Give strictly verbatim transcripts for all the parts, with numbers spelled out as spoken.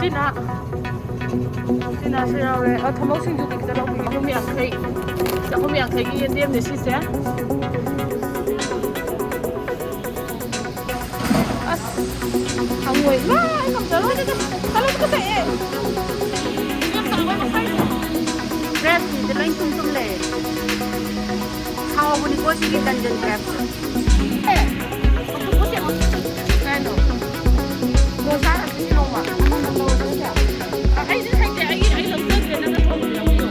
ꯁꯤꯅ, ꯁꯤꯅ ꯁꯤ ꯌꯥꯎꯔꯦ꯫ ꯑ, ꯊꯝꯕꯧ ꯁꯤꯡꯖꯨꯗꯤ ꯈꯤꯇ ꯂꯧꯕꯤꯒꯦ꯫ ꯆꯍꯨꯝ ꯌꯥꯡꯈꯩ, ꯆꯍꯨꯝ ꯌꯥꯡꯈꯩꯒꯤ ꯌꯦꯟꯗꯦꯝꯅꯦ ꯁꯤꯁꯦ꯫ ꯑꯁ, ꯍꯪꯉꯣꯏ꯫ ꯋꯥ, ꯑꯩ ꯉꯝꯖꯔꯣꯏ ꯑꯗꯨꯗꯤ꯫ ꯆꯠꯂꯣ, ꯇꯨꯀꯠꯆꯩꯌꯦ꯫ ꯌꯥꯝ ꯆꯥꯎꯕ ꯃꯈꯜ꯫ ꯀ꯭ꯔꯦꯞꯁꯤꯡꯁꯦ ꯂꯣꯏ ꯇꯨꯝ ꯇꯨꯝ ꯂꯩꯔꯦ꯫ ꯍꯥꯎꯕꯅꯤꯀꯣ ꯁꯤꯒꯤ ꯗꯟꯖꯟ ꯀ꯭ꯔꯦꯞꯁꯦ꯫ ꯑꯦ, ꯑꯣꯛꯇꯣꯄꯁ ꯌꯦꯡꯉꯣ꯫ ꯀꯥꯏꯅꯣ? ꯅꯣꯡ ꯆꯥꯔ ꯑꯗꯨꯝ ꯌꯦꯡꯉꯣ꯫ ꯑ, ꯑꯩꯗꯤ ꯍꯩꯇꯦ꯫ ꯑꯩ, ꯑꯩ ꯂꯧꯖꯗ꯭ꯔꯦ꯫ ꯅꯪꯅ ꯊꯣꯡꯕꯗꯤ ꯂꯧꯕꯤꯌꯣ꯫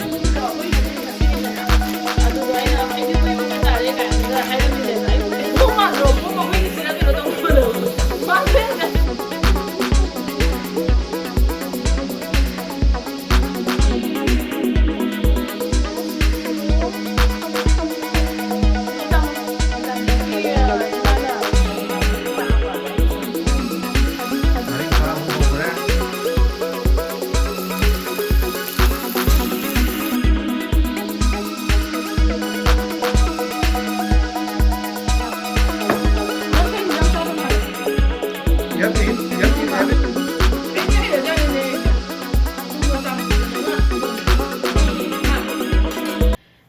ꯑꯗꯨꯒ ꯑꯩꯅ, "ꯑꯩꯗꯤ ꯀꯨꯏꯕ ꯇꯥꯔꯦ" ꯀꯥꯏꯅꯒ ꯍꯥꯏꯔꯝꯃꯤꯅꯦꯕ꯫ ꯑꯩ ꯄꯨꯡ ꯃꯥꯟꯗ꯭ꯔꯣ? ꯄꯨꯡ ꯑꯩꯈꯣꯏꯒꯤ ꯁꯤꯗ ꯀꯩꯅꯣ ꯇꯧꯕꯗꯣ꯫ ꯃꯥꯟꯗꯦ꯫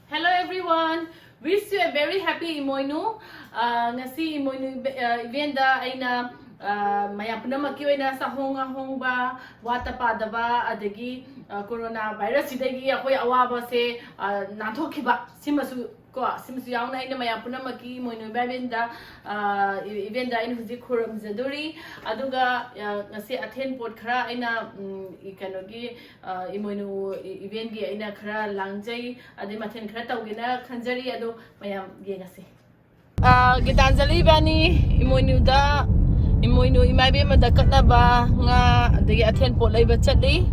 Hello everyone, wish you a very happy ꯏꯃꯣꯏꯅꯨ꯫ ꯑ, ꯉꯁꯤ ꯏꯃꯣꯏꯅꯨ ꯏꯕꯦ-, ꯑ, eventꯗ ꯑꯩꯅ, ꯑ, ꯃꯌꯥꯝ ꯄꯨꯝꯅꯃꯛꯀꯤ ꯑꯣꯏꯅ ꯆꯥꯍꯣꯡ ꯉꯥꯍꯣꯡꯕ, ꯋꯥꯠꯇ ꯄꯥꯗꯕ, ꯑꯗꯒꯤ, ꯑ, corona virusꯁꯤꯗꯒꯤ ꯑꯩꯈꯣꯏ ꯑꯋꯥꯕꯁꯦ, ꯑ, ꯅꯥꯟꯊꯣꯛꯈꯤꯕ, ꯁꯤꯃꯁꯨ ꯀꯣ, ꯁꯤꯃꯁꯨ ꯌꯥꯎꯅ ꯑꯩꯅ ꯃꯌꯥꯝ ꯄꯨꯝꯅꯃꯛꯀꯤ ꯏꯃꯣꯏꯅꯨ ꯏꯕꯦꯟꯗ, ꯑ, ꯏ-, ꯏꯕꯦꯟꯗ ꯑꯩꯅ ꯍꯧꯖꯤꯛ ꯈꯨꯔꯨꯝꯖꯗꯣꯔꯤ꯫ ꯑꯗꯨꯒ, ꯑ, ꯉꯁꯤ ꯑꯊꯦꯟ ꯄꯣꯠ ꯈꯔ ꯑꯩꯅ, ꯎꯝ, ꯏ-, ꯀꯩꯅꯣꯒꯤ, ꯑ, ꯏꯃꯣꯏꯅꯨ ꯏ-, ꯏꯕꯦꯟꯒꯤ ꯑꯩꯅ ꯈꯔ ꯂꯥꯡꯖꯩ, ꯑꯗꯩ ꯃꯊꯦꯜ ꯈꯔ ꯇꯧꯒꯦꯅ ꯈꯟꯖꯔꯤ꯫ ꯑꯗꯣ ꯃꯌꯥꯝ ꯌꯦꯡꯉꯁꯤ꯫ ꯑ, ꯒꯤꯇꯥꯟꯖꯂꯤ ꯏꯕꯥꯅꯤ ꯏꯃꯣꯏꯅꯨꯗ, ꯏꯃꯣꯏꯅꯨ ꯏꯃꯥ ꯏꯕꯦꯟꯃꯗ ꯀꯠꯅꯕ ꯉꯥ, ꯑꯗꯒꯤ ꯑꯊꯦꯟ ꯄꯣꯠ ꯂꯩꯕ ꯆꯠꯂꯤ꯫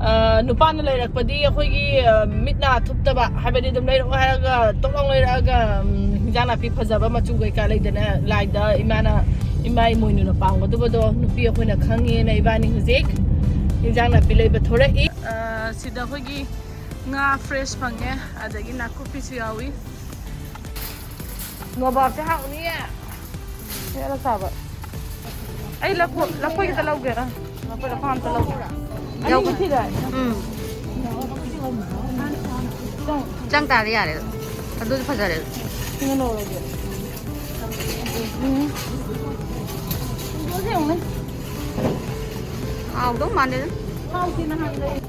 ꯑ, ꯅꯨꯄꯥꯅ ꯂꯩꯔꯛꯄꯗꯤ ꯑꯩꯈꯣꯏꯒꯤ, ꯑ, ꯃꯤꯠ ꯅꯥ ꯊꯨꯞꯇꯕ, ꯍꯥꯏꯕꯗꯤ ꯑꯗꯨꯝ ꯂꯩꯔꯛꯑꯣ ꯍꯥꯏꯔꯒ ꯇꯣꯛ ꯂꯥꯎ ꯂꯩꯔꯛꯑꯒ, ꯎꯝ, ꯍꯤꯟꯖꯥꯡ ꯅꯥꯄꯤ ꯐꯖꯕ ꯃꯆꯨ ꯀꯩꯀꯥ ꯂꯩꯗꯅ ꯂꯥꯏꯗ ꯏꯃꯥꯅ, ꯏꯃꯥ ꯏꯃꯣꯏꯅꯨꯅ ꯄꯥꯝꯒꯗꯕꯗꯣ ꯅꯨꯄꯤ ꯑꯩꯈꯣꯏꯅ ꯈꯪꯉꯦꯅ ꯏꯕꯥꯅꯤ ꯍꯧꯖꯤꯛ ꯍꯤꯟꯖꯥꯡ ꯅꯥꯄꯤ ꯂꯩꯕ ꯊꯣꯔꯛꯏ꯫ ꯑ, ꯁꯤꯗ ꯑꯩꯈꯣꯏꯒꯤ ꯉꯥ fresh ꯐꯪꯉꯦ, ꯑꯗꯒꯤ ꯅꯥꯀꯨꯞꯄꯤꯁꯨ ꯌꯥꯎꯏ꯫ ꯅꯣꯕꯥꯞꯁꯦ ꯍꯥꯎꯅꯤꯌꯦ꯫ ꯃꯦꯠꯂ ꯆꯥꯕ꯫ ꯑꯩ ꯂꯐꯨ-, ꯂꯐꯣꯏ ꯈꯤꯇ ꯂꯧꯒꯦ꯫ ꯑ꯫ ꯂꯨꯄꯥ ꯑꯝꯇ ꯂꯧꯒꯦ꯫ ꯌꯥꯎꯕ꯫ ꯎꯝ꯫ ꯆꯪ ꯇꯥꯔꯗꯤ ꯌꯥꯔꯦ꯫ ꯑꯗꯨꯗꯤ ꯐꯖꯔꯦ꯫ ꯁꯤꯅ ꯂꯧꯔꯒꯦ꯫ ꯎꯝ꯫ ꯁꯤꯡꯖꯨꯁꯦ ꯌꯦꯡꯉꯨꯅꯦ꯫ ꯍꯥꯎꯗꯧ ꯃꯥꯟꯗꯦꯗ꯫ ꯍꯥꯎꯇꯦ ꯅꯍꯥꯟꯒꯩ꯫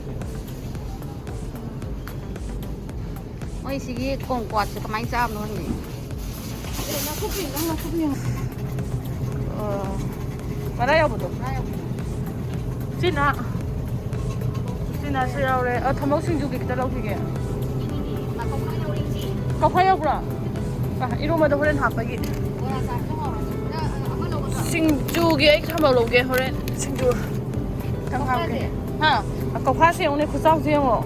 ꯃꯣꯏ ꯁꯤꯒꯤ ꯀꯣꯡꯀ꯭ꯋꯥꯠꯁꯦ ꯀꯃꯥꯏꯅ ꯆꯥꯕꯅꯣ ꯈꯪꯗꯦ꯫ ꯑꯣ꯫ ꯃꯔꯥ ꯌꯥꯎꯕꯗꯣ? ꯁꯤꯅ꯫ ꯁꯤꯅꯁꯨ ꯌꯥꯎꯔꯦ꯫ ꯑ, ꯊꯝꯕꯧ ꯁꯤꯡꯖꯨꯒꯤ ꯈꯤꯇ ꯂꯧꯈꯤꯒꯦ꯫ ꯀꯐꯥ ꯌꯥꯎꯕ꯭ꯔꯣ? ꯑ, ꯏꯔꯣꯝꯕꯗ ꯍꯣꯔꯦꯟ ꯍꯥꯞꯄꯒꯤ꯫ ꯁꯤꯡꯖꯨꯒꯤ ꯑꯩ ꯊꯝꯕꯧ ꯂꯧꯒꯦ ꯍꯣꯔꯦꯟ꯫ ꯁꯤꯡꯖꯨ ꯈꯤꯇꯪ ꯍꯥꯞꯀꯦ꯫ ꯍꯥ? ꯑ, ꯀꯐꯥꯁꯦ ꯌꯦꯡꯉꯨꯅꯦ, ꯈꯨꯆꯥꯎꯁꯦ ꯌꯦꯡꯉꯣ꯫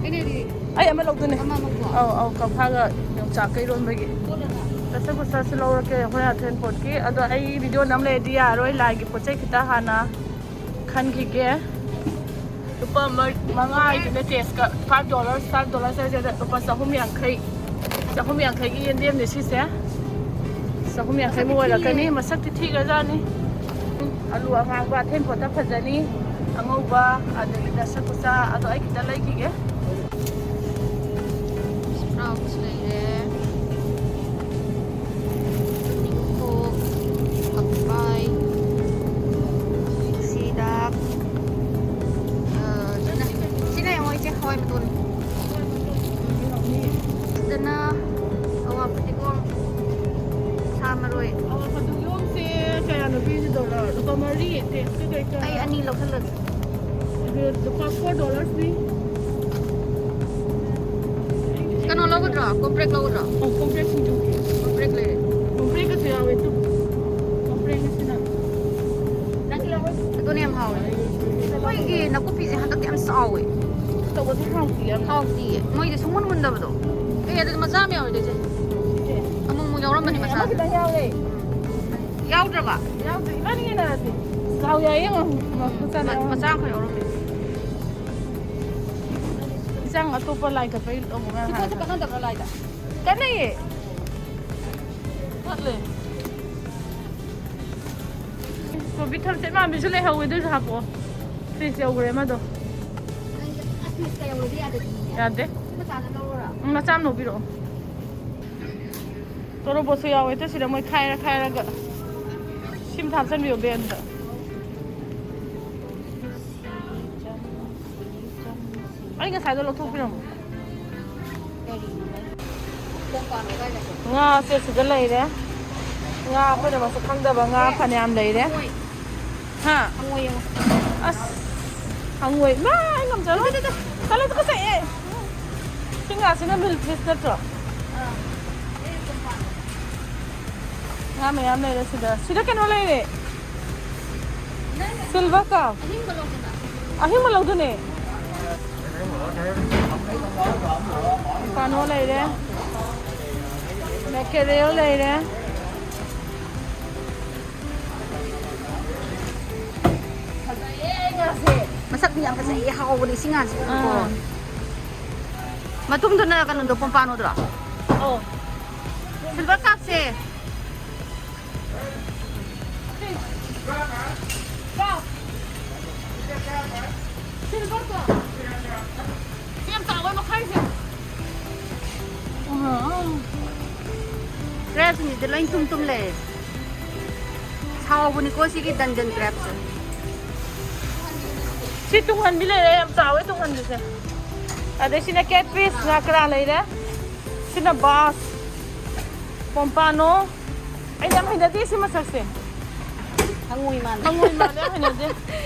ꯑꯩ ꯑꯃ ꯂꯧꯗꯣꯏꯅꯦ꯫ ꯑꯃ, ꯑꯃ ꯀꯣ꯫ ꯑꯧ, ꯑꯧ, ꯀꯐꯥꯒ ꯌꯣꯡꯆꯥꯛꯀ ꯏꯔꯣꯟꯕꯒꯤ꯫ ꯀꯣꯠꯂꯒ꯫ ꯗꯁꯀꯨꯁꯥꯁꯨ ꯂꯧꯔꯛꯀꯦ ꯍꯣꯔꯦꯟ ꯑꯊꯦꯟ ꯄꯣꯠꯀꯤ꯫ ꯑꯗꯣ ꯑꯩ ꯚꯤꯗꯤꯑꯣ ꯅꯝ ꯂꯩꯔꯗꯤ ꯌꯥꯔꯣꯏ, ꯂꯥꯏꯒꯤ ꯄꯣꯠ ꯆꯩ ꯈꯤꯇ ꯍꯥꯟꯅ ꯈꯟꯈꯤꯒꯦ꯫ ꯂꯨꯄꯥ ꯃ-, ꯃꯉꯥ ꯍꯥꯏꯗꯨꯅ ꯇꯦꯁꯀ five dollars, five dollars ꯍꯥꯏꯁꯦ ꯂꯨꯄꯥ ꯆꯍꯨꯝ ꯌꯥꯡꯈꯩ꯫ ꯆꯍꯨꯝ ꯌꯥꯡꯈꯩꯒꯤ ꯌꯦꯟꯗꯦꯝꯅꯦ ꯁꯤꯁꯦ꯫ ꯆꯍꯨꯝ ꯌꯥꯡꯈꯩꯃꯨꯛ ꯑꯣꯏꯔꯛꯀꯅꯤ꯫ ꯃꯁꯛꯇꯤ ꯊꯤꯈ꯭ꯔꯖꯥꯠꯅꯤ꯫ ꯑꯂꯨ ꯑꯉꯥꯡꯕ ꯑꯊꯦꯟ ꯄꯣꯠꯇ ꯐꯖꯅꯤ꯫ ꯑꯉꯧꯕ, ꯑꯗꯒꯤ ꯗꯁꯀꯨꯁꯥ, ꯑꯗꯣ ꯑꯩ ꯈꯤꯇ ꯂꯩꯈꯤꯒꯦ꯫ Sprouts ꯂꯩꯔꯦ꯫ ꯇꯨꯅꯤꯡꯈꯣꯛ, ꯐꯛꯄꯥꯏ, ꯁꯤꯗ, ꯑ, ꯁꯤꯅ, ꯁꯤꯅ ꯌꯦꯡꯉꯣ ꯏꯆꯦ, ꯍꯋꯥꯏ ꯃꯇꯣꯟ꯫ ꯁꯤꯗꯅ ꯑꯋꯥ ꯐꯗꯤꯒꯣꯝ, ꯁꯥ ꯃꯔꯣꯏ꯫ ꯑꯋꯥ ꯐꯗꯤꯒꯣꯝꯁꯦ ꯀꯌꯥꯅꯣ ꯄꯤꯔꯤꯗꯣ? ꯂꯨꯄꯥ ꯃꯔꯤ, ꯇꯦꯁꯇ ꯀꯩꯀꯥ꯫ ꯑꯩ ꯑꯅꯤ ꯂꯧꯁꯜꯂꯒꯦ꯫ ꯑꯗꯨ ꯂꯨꯄꯥ four dollarsꯅꯤ꯫ ꯀꯩꯅꯣ ꯂꯧꯒꯗ꯭ꯔꯣ? ꯀꯣꯝꯄ꯭ꯔꯦꯛ ꯂꯧꯒꯗ꯭ꯔꯣ? ꯑꯣ, ꯀꯣꯝꯄ꯭ꯔꯦꯛ ꯁꯤꯡꯖꯨ꯫ ꯀꯣꯝꯄ꯭ꯔꯦꯛ ꯂꯩꯔꯦ꯫ ꯀꯣꯝꯄ꯭ꯔꯦꯛꯀꯁꯨ ꯌꯥꯎꯋꯦ ꯑꯗꯨ꯫ ꯀꯣꯝꯄ꯭ꯔꯦꯛ ꯑꯁꯤꯅ꯫ ꯑꯗꯨꯅ ꯌꯥꯝ ꯍꯥꯎꯋꯦ꯫ ꯑꯩꯈꯣꯏꯒꯤ ꯅꯥꯀꯨꯞꯄꯤꯁꯦ ꯍꯟꯗꯛꯇꯤ ꯌꯥꯝ ꯆꯥꯎꯋꯦ꯫ ꯑꯆꯧꯕꯗꯤ ꯍꯥꯎꯇꯤꯌꯦ ꯌꯥꯝꯅ꯫ ꯍꯥꯎꯇꯤꯌꯦ꯫ ꯃꯣꯏꯗꯤ ꯁꯨꯡꯃꯨꯟ ꯃꯨꯟꯗꯕꯗꯣ꯫ ꯑꯦ, ꯑꯗꯨꯗꯤ ꯃꯆꯥ ꯑꯃ ꯌꯥꯎꯋꯦ ꯏꯆꯦ꯫ ꯑꯃꯨꯛ ꯑꯃꯨꯛ ꯌꯥꯎꯔꯝꯕꯅꯦ ꯃꯆꯥ꯫ ꯑꯃ ꯈꯤꯇꯪ ꯌꯥꯎꯔꯦ꯫ ꯌꯥꯎꯗ꯭ꯔꯕ? ꯌꯥꯎꯗ꯭ꯔꯦ꯫ ꯏꯕꯥꯅꯤ ꯌꯦꯟꯅꯔꯁꯦ꯫ ꯆꯥꯎ ꯌꯥꯏꯌꯦ, ꯌꯦꯡꯉꯣ꯫ ꯎꯝ, ꯃꯆꯥ ꯃ-, ꯃꯌꯥꯝ꯫ ꯃꯆꯥ ꯑꯃꯈꯛ ꯌꯥꯎꯔꯝꯃꯦ꯫ ꯏꯟꯁꯥꯡ ꯑꯇꯣꯞꯄ ꯂꯥꯏ ꯀꯠꯄꯩ ꯇꯧꯕ ꯃꯌꯥꯝ ꯁꯤ ꯄꯣꯠꯁꯦ ꯍꯥꯏꯔꯒ꯫ ꯀꯠꯅꯗꯕ꯭ꯔꯥ ꯂꯥꯏꯗ? ꯀꯠꯅꯩꯌꯦ꯫ ꯀꯠꯂꯦ꯫ ꯀꯣꯕꯤ ꯊꯝꯆꯦꯠ ꯃꯥꯟꯕꯤꯁꯨ ꯂꯩꯍꯧꯋꯦ, ꯑꯗꯨꯁꯨ ꯍꯥꯞꯄꯛꯑꯣ꯫ ꯄꯤꯁ ꯌꯧꯈ꯭ꯔꯦ ꯑꯃꯗꯣ꯫ ꯌꯥꯗꯦ꯫ ꯎꯝ, ꯃꯆꯥ ꯑꯃ ꯂꯧꯕꯤꯔꯛꯑꯣ꯫ ꯇꯣꯔꯣꯕꯣꯠꯁꯨ ꯌꯥꯎꯋꯦ, ꯁꯤꯗ ꯃꯣꯏ ꯈꯥꯏꯔ ꯈꯥꯏꯔꯒ꯫ ꯁꯤꯝꯇ ꯍꯥꯞꯆꯤꯟꯕꯤꯌꯣ ꯕꯦꯟꯗ꯫ ꯑꯩ ꯉꯁꯥꯏꯗꯣ ꯂꯧꯊꯣꯛꯄꯤꯔꯝꯃꯣ꯫ ꯉꯥꯁꯦ ꯁꯤꯗ ꯂꯩꯔꯦ꯫ ꯉꯥ ꯑꯩꯈꯣꯏꯅ ꯃꯁꯛ ꯈꯪꯗꯕ ꯉꯥ ꯐꯅꯌꯥꯝ ꯂꯩꯔꯦ꯫ ꯍꯥ? ꯑꯁ, ꯍꯪꯉꯣꯏ꯫ ꯏꯃꯥ, ꯑꯩ ꯉꯝꯖꯔꯣꯏ꯫ ꯇꯜꯂꯦ, ꯇꯨꯀꯠꯆꯩꯌꯦ꯫ ꯁꯤ ꯉꯥꯁꯤꯅ ꯃꯤꯜ ꯐꯤꯁ ꯅꯠꯇ꯭ꯔꯣ? ꯉꯥ ꯃꯌꯥꯝ ꯂꯩꯔꯦ ꯁꯤꯗ꯫ ꯁꯤꯗ ꯀꯩꯅꯣ ꯂꯩꯔꯦ꯫ ꯁꯤꯜꯚꯔ ꯀꯥꯞ꯫ ꯑꯍꯤꯡꯕ ꯂꯧꯗꯨꯅꯦ꯫ ꯄꯥꯅꯣ ꯂꯩꯔꯦ꯫ ꯃꯦꯀꯦꯔꯦꯜ ꯂꯩꯔꯦ꯫ ꯃꯁꯛꯇꯤ ꯌꯥꯝ ꯐꯖꯩꯌꯦ, ꯍꯥꯎꯕꯅꯦ ꯁꯤ ꯉꯥꯁꯦ꯫ ꯑꯥ꯫ ꯃꯇꯨꯝꯗꯨꯅ ꯀꯩꯅꯣꯗꯣ, ꯄꯣꯝꯄꯥꯅꯣꯗꯨꯔꯣ? ꯑꯧ꯫ ꯁꯤꯜꯚꯔ ꯀꯥꯞꯁꯦ꯫ ꯁꯤ ꯌꯥꯝ ꯆꯥꯎꯕ ꯃꯈꯥꯏꯁꯦ꯫ ꯀ꯭ꯔꯦꯞꯁꯤꯡꯁꯤꯗꯤ ꯂꯣꯏ ꯇꯨꯝ ꯇꯨꯝ ꯂꯩꯔꯦ꯫ ꯁꯥꯎꯕꯅꯤꯀꯣ ꯁꯤꯒꯤ ꯗꯟꯖꯟ ꯀ꯭ꯔꯦꯞꯁꯦ꯫ ꯁꯤ ꯇꯨꯡꯍꯟꯕꯤ ꯂꯩꯔꯦ, ꯌꯥꯝ ꯆꯥꯎꯋꯦ ꯇꯨꯡꯍꯟꯕꯤꯁꯦ꯫ ꯑꯗꯩ ꯁꯤꯅ ꯀꯦꯠ ꯐꯤꯁ, ꯉꯥꯀ꯭ꯔꯥ ꯂꯩꯔꯦ꯫ ꯁꯤꯅ ꯕꯥꯁ, ꯄꯣꯝꯄꯥꯅꯣ꯫ ꯑꯩ ꯌꯥꯝ ꯍꯩꯅꯗꯦ ꯁꯤ ꯃꯁꯛꯁꯦ꯫ ꯍꯪꯉꯣꯏ ꯃꯥꯜꯂꯦ꯫ ꯍꯪꯉꯣꯏ ꯃꯥꯜꯂꯦ, ꯌꯥꯝ ꯍꯩꯅꯗꯦ꯫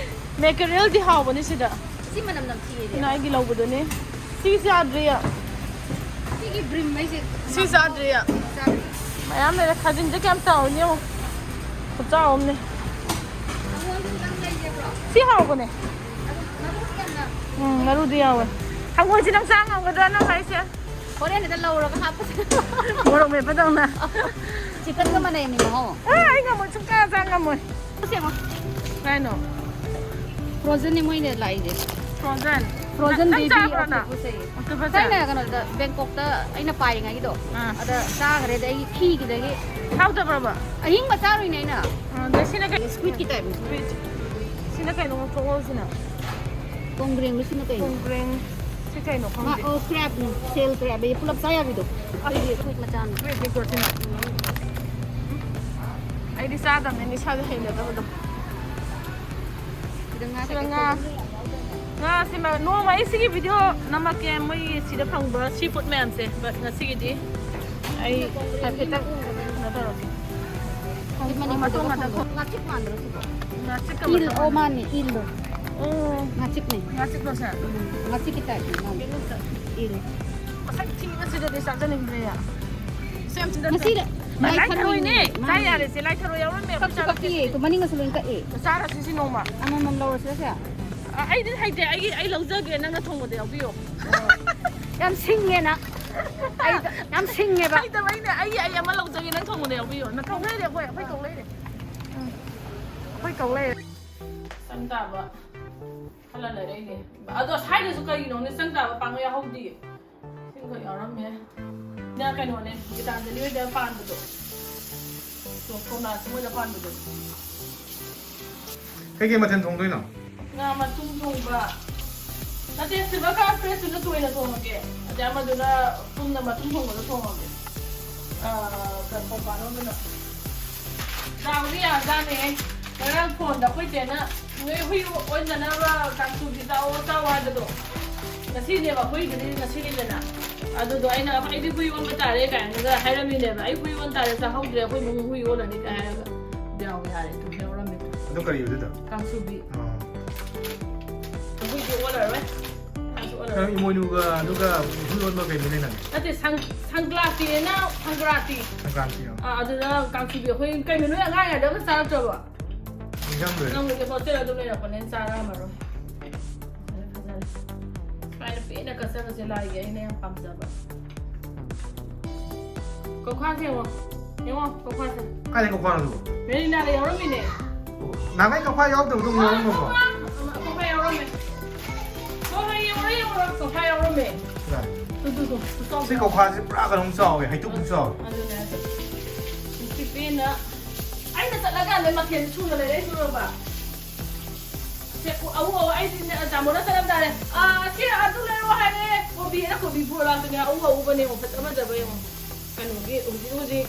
ꯃꯦꯀꯔꯦꯜꯗꯤ ꯍꯥꯎꯕꯅꯦ ꯁꯤꯗ꯫ ꯁꯤ ꯃꯅꯝ ꯅꯝꯊꯤꯌꯦ꯫ ꯁꯤꯅ ꯑꯩꯒꯤ ꯂꯧꯕꯗꯨꯅꯦ꯫ ꯁꯤ ꯆꯥꯗ꯭ꯔꯤ꯫ ꯁꯤꯒꯤ ꯕ꯭ꯔꯤꯝ ꯍꯥꯏꯁꯦ꯫ ꯁꯤ ꯆꯥꯗ꯭ꯔꯤ꯫ ꯆꯥꯗ꯭ꯔꯤ꯫ ꯃꯌꯥꯝ ꯂꯩꯔꯦ꯫ ꯈꯥꯖꯤꯡꯁꯦ ꯀꯌꯥꯝ ꯆꯥꯎꯔꯤꯅꯤ ꯌꯦꯡꯉꯣ꯫ ꯈꯨꯆꯥꯎ ꯑꯃꯅꯦ꯫ ꯍꯪꯉꯣꯏꯁꯨ ꯈꯤꯇꯪ ꯂꯩꯒꯦꯕ꯭ꯔꯣ? ꯁꯤ ꯍꯥꯎꯕꯅꯦ꯫ ꯑꯗꯨ ꯃꯔꯨ ꯌꯥꯝꯅ ꯎꯝ, ꯃꯔꯨꯗꯤ ꯌꯥꯎꯋꯦ꯫ ꯍꯪꯉꯣꯏꯁꯤ ꯅꯪ ꯆꯥ ꯉꯝꯒꯗ꯭ꯔꯥ ꯅꯪ ꯍꯥꯏꯁꯦ? ꯍꯣꯔꯦꯟ ꯍꯦꯛꯇ ꯂꯧꯔꯒ ꯍꯥꯞꯄꯁꯦ꯫ ꯃꯣꯔꯣꯛ ꯃꯦꯠꯄꯗꯧꯅ꯫ ꯆꯤꯛꯀꯟꯒ ꯃꯥꯟꯅꯩꯃꯤ ꯃꯍꯥꯎ꯫ ꯑ, ꯑꯩ ꯉꯝꯃꯣꯏ, ꯁꯨꯡꯆꯥ ꯆꯥ ꯉꯝꯃꯣꯏ꯫ ꯁꯦ ꯌꯦꯡꯉꯣ꯫ ꯀꯥꯏꯅꯣ? ꯐ꯭ꯔꯣꯖꯟꯅꯤ ꯃꯣꯏꯅ ꯂꯥꯛꯏꯁꯦ꯫ ꯐ꯭ꯔꯣꯖꯟ? ꯐ꯭ꯔꯣꯖꯟ ꯅꯪ ꯕꯦꯕꯤ ꯆꯥꯕ꯭ꯔꯣ ꯅꯪ? ꯑꯣꯛꯇꯣꯄꯁ ꯍꯥꯏꯌꯦ꯫ ꯑꯣꯛꯇꯣꯄꯁꯁꯦ? ꯊꯥꯏꯅ ꯀꯩꯅꯣꯗ, ꯕꯦꯡꯀꯣꯛꯇ ꯑꯩꯅ ꯄꯥꯏꯔꯤꯉꯩꯒꯤꯗꯣ, ꯑꯥ꯫ ꯑꯗ ꯆꯥꯈ꯭ꯔꯦ, ꯑꯗ ꯑꯩ ꯈꯤꯈꯤꯗꯒꯤ꯫ ꯍꯥꯎꯇꯕ꯭ꯔꯕ? ꯑꯍꯤꯡꯕ ꯆꯥꯔꯨꯏꯅꯦ ꯑꯩꯅ꯫ ꯑꯥ, ꯑꯗ ꯁꯤꯅ ꯀꯩ? ꯁ꯭ꯀꯨꯏꯠꯀꯤ ꯇꯥꯏꯞꯅꯤ꯫ ꯁ꯭ꯀꯨꯏꯠ꯫ ꯁꯤ ꯅ ꯀꯩꯅꯣ ꯉꯧꯊꯣꯛꯍꯧꯁꯤꯅ? ꯀꯣꯡꯒ꯭ꯔꯦꯡꯗꯨꯁꯤꯅ ꯀꯩꯅꯣ? ꯀꯣꯡꯒ꯭ꯔꯦꯡ꯫ ꯁꯤ ꯀꯩꯅꯣ ꯃꯥ ꯈꯪꯗꯦ꯫ ꯑꯣ ꯀ꯭ꯔꯦꯞꯅꯤ, ꯁꯦꯜ ꯀ꯭ꯔꯦꯞ ꯑꯩ ꯄꯨꯂꯞ ꯆꯥ ꯌꯥꯕꯤꯗꯣ꯫ ꯑꯩꯈꯣꯏꯒꯤ ꯈꯨꯠ ꯃꯆꯥꯅꯤ꯫ ꯋꯦꯠ ꯔꯦꯀꯣꯔꯠꯁꯤꯅ꯫ ꯑꯩꯗꯤ ꯆꯥꯗꯕꯅꯤꯅ ꯏꯁꯥꯗ ꯍꯩꯅꯗꯕꯗꯣ꯫ ꯁꯤꯗ ꯉꯥ ꯁꯤꯗ ꯀꯩꯀꯩ ꯉꯥ꯫ ꯉꯥꯁꯤꯃ ꯅꯣꯡꯃ ꯑꯩ ꯁꯤꯒꯤ ꯚꯤꯗꯤꯑꯣ ꯅꯝꯃꯛꯀꯦ ꯃꯣꯏꯒꯤ ꯁꯤꯗ ꯐꯪꯕ ꯁꯤ ꯐꯨꯗ ꯃꯌꯥꯝꯁꯦ꯫ But ꯉꯁꯤꯒꯤꯗꯤ ꯑꯩ ꯍꯥꯏꯐꯦꯠꯇꯪ ꯀꯩꯅꯣ ꯇꯧꯔꯒꯦ꯫ ꯍꯧꯖꯤꯛ ꯃꯇꯣꯡ ꯃꯅꯤꯄꯨꯔꯗꯒ ꯉꯥꯛꯇ ꯐꯪꯕ ꯉꯥꯆꯤꯛ ꯃꯥꯟꯗ꯭ꯔꯣ ꯁꯤꯕꯣ? ꯉꯥꯆꯤꯛꯀ ꯏꯜ, ꯃꯇꯣꯡ ꯑꯣ ꯃꯥꯅꯦ, ꯏꯜꯗꯣ꯫ ꯑꯣ꯫ ꯉꯥꯆꯤꯛꯅꯦ꯫ ꯉꯥꯆꯤꯛꯂꯣ ꯁꯦ? ꯎꯝ, ꯉꯥꯆꯤꯛꯀꯤ ꯇꯥꯏꯞꯅꯤ ꯃꯥꯅꯦ꯫ ꯏꯜ꯫ ꯃꯁꯛ ꯊꯤꯕꯁꯤꯗꯗꯤ ꯆꯥꯖꯅꯤꯡꯗ꯭ꯔꯦ꯫ ꯁꯦꯝꯁꯤꯗ ꯉꯁꯤꯗ ꯂꯥꯏ ꯂꯥꯏ ꯊꯔꯣꯏꯅꯦ꯫ ꯊꯔꯣꯏꯅꯦ꯫ ꯆꯥ ꯃꯥꯅꯦ꯫ ꯌꯥꯔꯦꯁꯦ, ꯂꯥꯏ ꯊꯔꯣꯏ ꯌꯥꯎꯔꯝꯃꯦ꯫ ꯑꯩꯈꯣꯏ ꯀꯛꯁꯨ ꯀꯛꯇꯤꯌꯦ꯫ ꯆꯥꯔꯛꯇꯦ꯫ ꯇꯨ ꯃꯅꯤꯡꯒꯁꯨ ꯂꯣꯏ ꯀꯛꯑꯦ꯫ ꯆꯥꯔꯁꯤ ꯁꯤ ꯅꯣꯡꯃ꯫ ꯑꯃꯃꯝ ꯂꯧꯔꯁꯤꯔꯁꯦ? ꯑ, ꯑꯩꯗꯤ ꯍꯩꯇꯦ꯫ ꯑꯩꯒꯤ, ꯑꯩ ꯂꯧꯖꯒꯦ꯫ ꯅꯪꯅ ꯊꯣꯡꯕꯗ ꯌꯥꯎꯕꯤꯌꯣ꯫ ꯌꯥꯝ ꯁꯤꯡꯉꯦ ꯅꯪ꯫ ꯑꯩ ꯌꯥꯝ ꯁꯤꯡꯉꯦꯕ꯫ ꯍꯩꯇꯕꯩꯅꯦ꯫ ꯑꯩꯒꯤ, ꯑꯩ ꯑꯃ ꯂꯧꯖꯒꯦ꯫ ꯅꯪ ꯊꯣꯡꯕꯗ ꯌꯥꯎꯕꯤꯌꯣ꯫ ꯅꯪ ꯀꯧ ꯂꯩꯔꯦ ꯑꯩꯈꯣꯏ꯫ ꯑꯩꯈꯣꯏ ꯀꯧ ꯂꯩꯔꯦ꯫ ꯎꯝ꯫ ꯑꯩꯈꯣꯏ ꯀꯧ ꯂꯩꯔꯦ꯫ ꯆꯪ ꯇꯥꯕ꯫ ꯈꯜꯂ ꯂꯩꯔꯛꯏꯅꯦ꯫ ꯑꯗꯣ ꯁ꯭ꯋꯥꯏꯗꯁꯨ ꯀꯔꯤꯅꯣꯅꯦ ꯆꯪ ꯇꯥꯕ ꯄꯥꯡꯒ ꯌꯥꯎꯍꯧꯗꯦ꯫ ꯁꯤꯃꯈꯛ ꯌꯥꯎꯔꯝꯃꯦ꯫ ꯅ ꯀꯩꯅꯣꯅꯦ, ꯒꯤꯇꯥꯟꯖꯂꯤ ꯍꯣꯏꯗ ꯄꯥꯟꯕꯗꯣ꯫ ꯇꯣ, ꯀꯣꯝꯂꯥꯁꯤ ꯃꯣꯏꯗ ꯄꯥꯟꯕꯗꯣ꯫ ꯀꯩꯀꯩ ꯃꯊꯦꯜ ꯊꯣꯡꯗꯣꯏꯅꯣ? ꯉꯥ ꯃꯇꯨꯝ ꯊꯣꯡꯕ꯫ ꯅꯠꯇꯦ, silver carp fish ꯇꯨꯅ ꯇꯣꯏꯅ ꯊꯣꯡꯉꯒꯦ꯫ ꯑꯗꯩ ꯑꯃꯗꯨꯅ ꯄꯨꯟꯅ ꯃꯇꯨꯝ ꯊꯣꯡꯕꯗꯣ ꯊꯣꯡꯉꯒꯦ꯫ ꯑꯥ, ꯀꯩꯅꯣ, ꯀꯣꯝꯄꯥꯛꯂꯣꯝꯗꯨꯅ꯫ ꯗꯥꯎꯗꯤ ꯌꯥꯖꯥꯠꯅꯦ꯫ ꯉꯔꯥꯡ ꯐꯣꯟꯗ ꯑꯩꯈꯣꯏ ꯆꯦꯅ ꯅꯣꯏ ꯍꯨꯏ ꯑꯣꯟꯗꯅꯕ ꯀꯥꯡꯁꯨꯕꯤ ꯆꯥꯎꯑꯣ, ꯆꯥꯎꯑꯣ ꯍꯥꯏꯕꯗꯣ꯫ ꯉꯁꯤꯅꯦꯕ, ꯍꯨꯏꯗꯨꯗꯤ ꯉꯁꯤꯅꯤꯗꯅ꯫ ꯑꯗꯨꯗꯣ ꯑꯩꯅ, "ꯑꯩꯗꯤ ꯍꯨꯏ ꯑꯣꯟꯕ ꯇꯥꯔꯦ" ꯀꯥꯏꯅꯒ ꯍꯥꯏꯔꯝꯃꯤꯅꯦꯕ꯫ "ꯑꯩ ꯍꯨꯏ ꯑꯣꯟ ꯇꯥꯔꯦ, ꯆꯥꯍꯧꯗ꯭ꯔꯦ, ꯑꯩꯈꯣꯏ ꯏꯃꯨꯡ ꯍꯨꯏ ꯑꯣꯜꯂꯅꯤ" ꯀꯥꯏ ꯍꯥꯏꯔꯒ꯫ ꯗꯥꯎ ꯌꯥꯔꯦ, ꯑꯗꯨꯝ ꯌꯥꯎꯔꯝꯃꯦ꯫ ꯑꯗꯨ ꯀꯔꯤ ꯑꯣꯏꯗꯣꯏꯗ? ꯀꯥꯡꯁꯨꯕꯤ꯫ ꯑꯥ꯫ ꯍꯨꯏꯗꯤ ꯑꯣꯜꯂꯔꯣꯏ꯫ ꯀꯥꯡꯁꯨ ꯑꯣꯜꯂꯔꯣꯏ꯫ ꯅꯪ ꯏꯃꯣꯏꯅꯨꯒ ꯑꯗꯨꯒ ꯍꯨꯏ ꯑꯣꯟꯕ ꯀꯩꯅꯣ ꯂꯩꯅꯒꯦ? ꯅꯠꯇꯦ, ꯁꯪ-, ꯁꯪꯀ꯭ꯔꯥꯟꯇꯤꯅ, ꯁꯪꯀ꯭ꯔꯥꯟꯇꯤ꯫ ꯁꯪꯀ꯭ꯔꯥꯟꯇꯤꯅꯣ? ꯑꯥ, ꯑꯗꯨꯗ ꯀꯥꯡꯁꯨꯕꯤ ꯑꯩꯈꯣꯏ ꯀꯩꯅꯣ ꯅꯣꯏ ꯑꯉꯥꯡ ꯑꯣꯏꯔꯤꯉꯩꯗ ꯑꯝꯇ ꯆꯥꯔꯛꯇ꯭ꯔꯕꯣ? ꯅꯤꯡꯁꯤꯡꯗ꯭ꯔꯦ꯫ ꯅꯪꯕꯨꯗꯤ ꯍꯣꯁꯇꯦꯜ ꯑꯗꯨꯝ ꯂꯩꯔꯛꯄꯅꯤꯅ ꯆꯥꯔꯛꯑꯝꯃꯔꯣꯏ꯫ ꯐꯖꯔꯦ, ꯐꯖꯔꯦ꯫ ꯁꯨꯃꯥꯏꯅ ꯄꯦꯟꯅ ꯀꯠꯆꯕꯁꯦ ꯂꯥꯏꯒꯤ ꯑꯩꯅ ꯌꯥꯝ ꯄꯥꯝꯖꯕ꯫ ꯀꯧꯈꯥꯁꯦ ꯌꯦꯡꯉꯣ꯫ ꯌꯦꯡꯉꯣ, ꯀꯧꯈꯥꯁꯦ꯫ ꯀꯥꯏꯗꯩ ꯀꯧꯈꯥꯅꯣ ꯑꯗꯨꯕꯣ? ꯃꯦꯔꯤꯅꯥꯗ ꯌꯥꯎꯔꯝꯃꯤꯅꯦ꯫ ꯅꯍꯥꯟꯒꯩ ꯀꯧꯈꯥ ꯌꯥꯎꯗꯕꯗꯣ ꯑꯃꯨꯛ ꯌꯥꯎꯔꯝꯃꯕꯣ? ꯀꯧꯈꯥ ꯌꯥꯎꯔꯝꯃꯦ꯫ ꯍꯣꯏ, ꯍꯣꯏ, ꯌꯦꯡꯉꯣ, ꯌꯦꯡꯉꯣ, ꯀꯧꯈꯥ ꯌꯥꯎꯔꯝꯃꯦ꯫ ꯀꯗꯥꯏ? Two, two, two, two, two, ꯁꯤ ꯀꯧꯈꯥꯁꯦ ꯄꯨꯔꯥ ꯀꯩꯅꯣꯝ ꯆꯥꯎꯋꯦ, ꯍꯩꯇꯨꯞꯃꯨꯛ ꯆꯥꯎꯋꯦ꯫ ꯑꯗꯨꯅꯦ ꯍꯥꯏꯁꯦ꯫ ꯅꯨꯡꯁꯤꯠ ꯄꯦꯟꯅ꯫ ꯑꯩꯅ ꯆꯠꯂꯀꯥꯟꯗ ꯃꯊꯦꯜ ꯁꯨꯅ ꯂꯩꯔꯛꯏꯗꯨꯔꯕ? ꯑꯎ ꯑꯎ ꯑꯩꯗꯤꯅꯦ ꯇꯥꯃꯣꯅ ꯆꯠꯂꯝꯗꯥꯏꯗ, "ꯑꯥ, ꯁꯤ ꯑꯗꯨ ꯂꯩꯔꯣ ꯍꯥꯏꯔꯦ, ꯀꯣꯕꯤ ꯍꯥꯏꯅ ꯀꯣꯕꯤ ꯄꯨꯔꯛꯑꯣ" ꯂꯥꯛꯇꯅꯦ꯫ ꯑꯎ ꯑꯎꯕꯅꯦ ꯌꯦꯡꯉꯣ, ꯐꯖ ꯐꯖꯕ ꯌꯦꯡꯉꯣ꯫ ꯀꯩꯅꯣꯒꯤ ꯍꯧꯖꯤꯛ ꯍꯧꯖꯤꯛ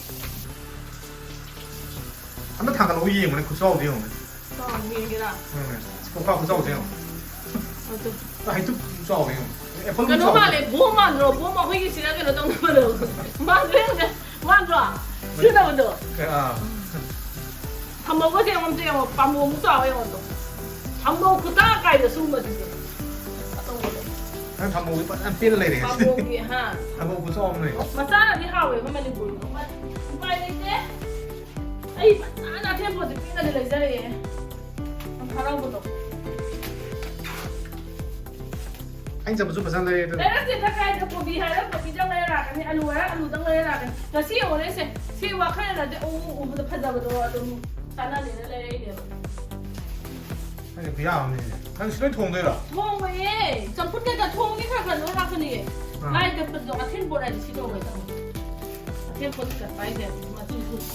ꯑꯝꯇ ꯊꯥꯡꯒꯠꯂꯛꯑꯣ ꯌꯦꯡꯕꯅꯦ, ꯈꯨꯆꯥꯎꯗꯣ ꯌꯦꯡꯉꯨꯅꯦ꯫ ꯆꯥꯎ, ꯌꯦꯡꯒꯦꯔꯥ? ꯎꯝ, ꯀꯣꯀꯥ ꯈꯨꯆꯥꯎꯁꯦ ꯌꯦꯡꯉꯣ꯫ ꯑꯗꯨ꯫ ꯍꯩꯇꯨꯞ ꯆꯥꯎꯕ ꯌꯦꯡꯉꯣ꯫ ꯑꯦꯄꯜ ꯀꯩꯅꯣ ꯆꯥꯎꯕ꯫ ꯃꯥꯜꯂꯦ, ꯕꯣꯝ ꯃꯥꯟꯗ꯭ꯔꯣ? ꯕꯣꯝ ꯑꯩꯈꯣꯏꯒꯤ ꯁꯤꯗ ꯀꯩꯅꯣ ꯇꯧꯅꯕꯗꯣ꯫ ꯃꯥꯟꯗ꯭ꯔꯣ ꯌꯦꯡꯉꯨꯅꯦ? ꯃꯥꯟꯗ꯭ꯔꯣ? ꯁꯤꯖꯤꯟꯅꯕꯗꯣ꯫ ꯑꯦ, ꯑꯥ꯫ ꯊꯝꯕꯧꯒꯁꯦ ꯌꯦꯡꯉꯣ, ꯑꯝꯇ ꯌꯦꯡꯉꯣ, ꯄꯥꯝꯕꯣꯝ ꯆꯥꯎꯋꯦ ꯌꯦꯡꯉꯣ ꯑꯗꯣ꯫ ꯊꯝꯕꯧ ꯈꯨꯇꯥ ꯀꯥꯏꯗ ꯁꯨꯝꯕꯁꯤꯗꯤ꯫ ꯑꯇꯧꯕꯗꯣ꯫ ꯅꯪ ꯊꯝꯕꯧꯗꯤ ꯐꯖꯅ ꯄꯦꯟꯅ ꯂꯩꯔꯦ ꯉꯁꯤꯗꯤ꯫ ꯄꯥꯝꯕꯣꯝꯒꯤ, ꯍꯥ꯫ ꯊꯝꯕꯧ ꯈꯨꯆꯥꯎ ꯑꯃ ꯂꯩ꯫ ꯃꯆꯥꯅꯗꯤ ꯍꯥꯎꯋꯦ ꯑꯩꯈꯣꯏ ꯃꯅꯤꯄꯨꯔꯒꯤꯗꯣ꯫ ꯎꯄꯥꯏ ꯂꯩꯇꯦ꯫ ꯑꯩ ꯐꯖꯅ ꯑꯊꯦꯟ ꯄꯣꯠꯁꯦ ꯄꯤꯛꯅꯗꯤ ꯂꯩꯖꯔꯛꯑꯦ꯫ ꯌꯥꯝ ꯍꯔꯥꯎꯕꯗꯣ꯫ ꯑꯩꯅ ꯆꯠꯄꯁꯨ ꯐꯖꯅ ꯂꯩꯔꯦ ꯑꯗꯨꯅ꯫ ꯂꯩꯔꯛꯇꯦꯗ ꯀꯥꯏꯗ, ꯀꯣꯕꯤ ꯍꯥꯏꯔ ꯀꯣꯕꯤꯗꯪ ꯂꯩꯔ ꯂꯥꯛꯀꯅꯤ, ꯑꯂꯨ ꯍꯥꯏꯔ ꯑꯂꯨꯗꯪ ꯂꯩꯔ ꯂꯥꯛꯀꯅꯤ꯫ ꯉꯁꯤ ꯌꯦꯡꯉꯨꯅꯦ ꯁꯦ, ꯁꯤ ꯋꯥꯈꯜꯅꯗꯤ ꯎ ꯎꯕꯗ ꯐꯖꯕꯗꯣ ꯑꯗꯨꯝ ꯆꯥꯟꯅꯗꯦꯅ ꯂꯩꯔꯛꯏꯅꯦꯕ꯫ ꯅꯪꯒꯤ ꯈꯨꯌꯥꯝ ꯑꯃꯅꯤꯅꯦ꯫ ꯅꯪ ꯁꯤ ꯂꯣꯏ ꯊꯣꯡꯗꯣꯏꯔꯣ? ꯊꯣꯡꯉꯣꯏꯌꯦ꯫ ꯆꯝꯐꯨꯠ ꯀꯩꯀꯥ ꯊꯣꯡꯉꯦ ꯈꯔ ꯈꯔ ꯂꯣꯏ ꯍꯥꯞꯀꯅꯤꯌꯦ꯫ ꯑꯥ꯫ ꯂꯥꯏ ꯀꯠꯄꯗꯣ ꯑꯊꯦꯟ ꯄꯣꯠ ꯍꯥꯏꯗꯤ ꯁꯤ ꯇꯧꯔꯣꯏꯗꯕꯅꯤ꯫ ꯑꯊꯦꯟ ꯄꯣꯠ ꯀꯠꯄ ꯍꯥꯏꯁꯦ ꯃꯆꯨ ꯁꯨ-,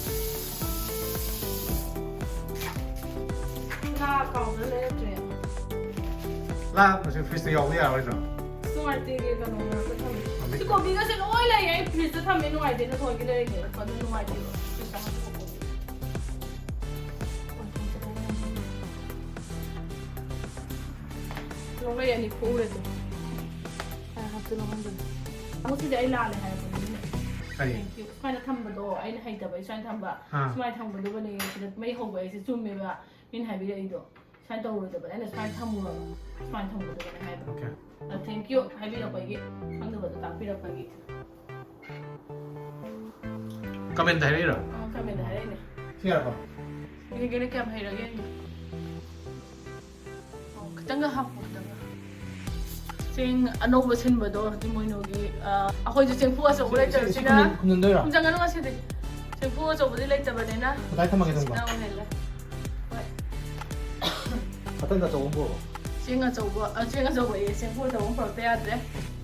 ꯉꯥ ꯀꯥꯎꯗꯅ ꯂꯩꯔꯛꯇ꯭ꯔꯦ꯫ ꯂꯥ, ꯃꯁꯤ ꯐ꯭ꯔꯤꯖꯇ ꯌꯥꯎꯕ ꯌꯥꯔꯣꯏꯗ꯭ꯔꯣ? ꯑꯁ, ꯅꯨꯡꯉꯥꯏꯇꯦ, ꯀꯩꯅꯣ ꯃꯔꯛꯇ ꯊꯝꯃꯦ꯫ ꯁꯤ ꯀꯣꯕꯤꯒꯁꯦ ꯂꯣꯏ ꯂꯩꯌꯦ, ꯑꯩ ꯐ꯭ꯔꯤꯖꯇ ꯊꯝꯃꯦ, ꯅꯨꯡꯉꯥꯏꯇꯦ, ꯅꯊꯣꯏꯒꯤ ꯂꯩꯔꯤꯅꯦ, ꯑꯗꯨ ꯅꯨꯡꯉꯥꯏꯇꯦꯕ꯫ ꯐ꯭ꯔꯤꯖꯇ ꯍꯥꯞꯄ ꯀꯣꯕꯤ꯫ ꯂꯧꯔꯛꯑꯦ, ꯑꯅꯤ ꯈꯣꯛꯎꯔꯦ ꯑꯗꯨꯝ꯫ ꯑ, ꯍꯥꯞꯆꯤꯜꯂꯣ ꯍꯥꯞꯆꯤꯜꯂꯣ꯫ ꯑꯃꯨꯛ ꯁꯤꯗꯤ ꯑꯩ ꯂꯥꯜꯂꯦ ꯍꯥꯏꯔꯛꯄꯅꯤꯅꯦ꯫ ꯀꯔꯤ? Thank you꯫ ꯁꯨꯃꯥꯏꯅ ꯊꯝꯕꯗꯣ ꯑꯩꯅ ꯍꯩꯇꯕ, ꯑꯩ ꯁꯨꯃꯥꯏꯅ ꯊꯝꯕ꯫ ꯑꯥ꯫ ꯁꯨꯃꯥꯏꯅ ꯊꯝꯒꯗꯕꯅꯦ꯫ ꯁꯤꯗ ꯃꯩ ꯍꯧꯕ ꯑꯩꯁꯦ ꯆꯨꯝꯃꯦꯕ꯫ ꯃꯤꯅ ꯍꯥꯏꯕꯤꯔꯛꯏꯗꯣ꯫ ꯁꯨꯃꯥꯏꯅ ꯇꯧꯔꯣꯏꯗꯕꯅꯦ꯫ ꯑꯩꯅ ꯁꯨꯃꯥꯏꯅ ꯊꯝꯃꯨꯔꯕ꯫ ꯁꯨꯃꯥꯏꯅ ꯊꯝꯒꯗꯕꯅꯦ ꯍꯥꯏꯕ꯫ Okay꯫ ꯑ, thank you ꯍꯥꯏꯕꯤꯔꯛꯄꯒꯤ, ꯈꯪꯗꯕꯗꯣ ꯇꯥꯛꯄꯤꯔꯛꯄꯒꯤ꯫ Comment ꯍꯥꯏꯔꯛꯏꯔꯣ? ꯑ, comment ꯍꯥꯏꯔꯛꯏꯅꯦ꯫ ꯁꯤ ꯌꯥꯔꯕꯣ? ꯌꯦꯡꯒꯦꯅꯦ ꯀꯌꯥꯝ ꯍꯩꯔꯒꯦ ꯌꯦꯡꯒꯦ꯫ ꯑꯣ, ꯈꯤꯇꯪꯒ ꯍꯥꯞꯄꯣ, ꯈꯤꯇꯪꯒ꯫ ꯆꯦꯡ ꯑꯅꯧꯕ ꯁꯤꯟꯕꯗꯣ, ꯏꯃꯣꯏꯅꯨꯒꯤ, ꯑ, ꯑꯩꯈꯣꯏꯁꯨ ꯆꯦꯡꯐꯨ ꯑꯆꯧꯕ ꯁꯤ, ꯁꯤ, ꯁꯤ ꯂꯩꯇꯕꯁꯤꯅ ꯈꯨꯝꯖꯤꯟ-, ꯈꯨꯝꯖꯤꯟꯗꯣꯏꯔꯣ? ꯈꯨꯝꯖꯤꯟꯒꯅꯨ ꯉꯁꯤꯗꯤ꯫ ꯆꯦꯡꯐꯨ ꯑꯆꯧꯕꯗꯤ ꯂꯩꯇꯕꯅꯤꯅ꯫ ꯀꯗꯥꯏ ꯊꯝꯃꯒꯦ, ꯊꯝꯕ? ꯁꯤꯅ ꯑꯣꯏꯍꯜꯂꯦ꯫ ꯍꯣꯏ꯫ ꯃꯊꯪꯗ ꯑꯆꯧꯕ ꯑꯃ ꯄꯨꯔꯛꯑꯣ꯫ ꯆꯦꯡ ꯑꯆꯧꯕ, ꯑ, ꯆꯦꯡ ꯑꯆꯧꯕ ꯑꯌꯦ, ꯆꯦꯡꯐꯨ ꯑꯆꯧꯕ ꯑꯃ ꯄꯨꯔꯛꯇ ꯌꯥꯗ꯭ꯔꯦ꯫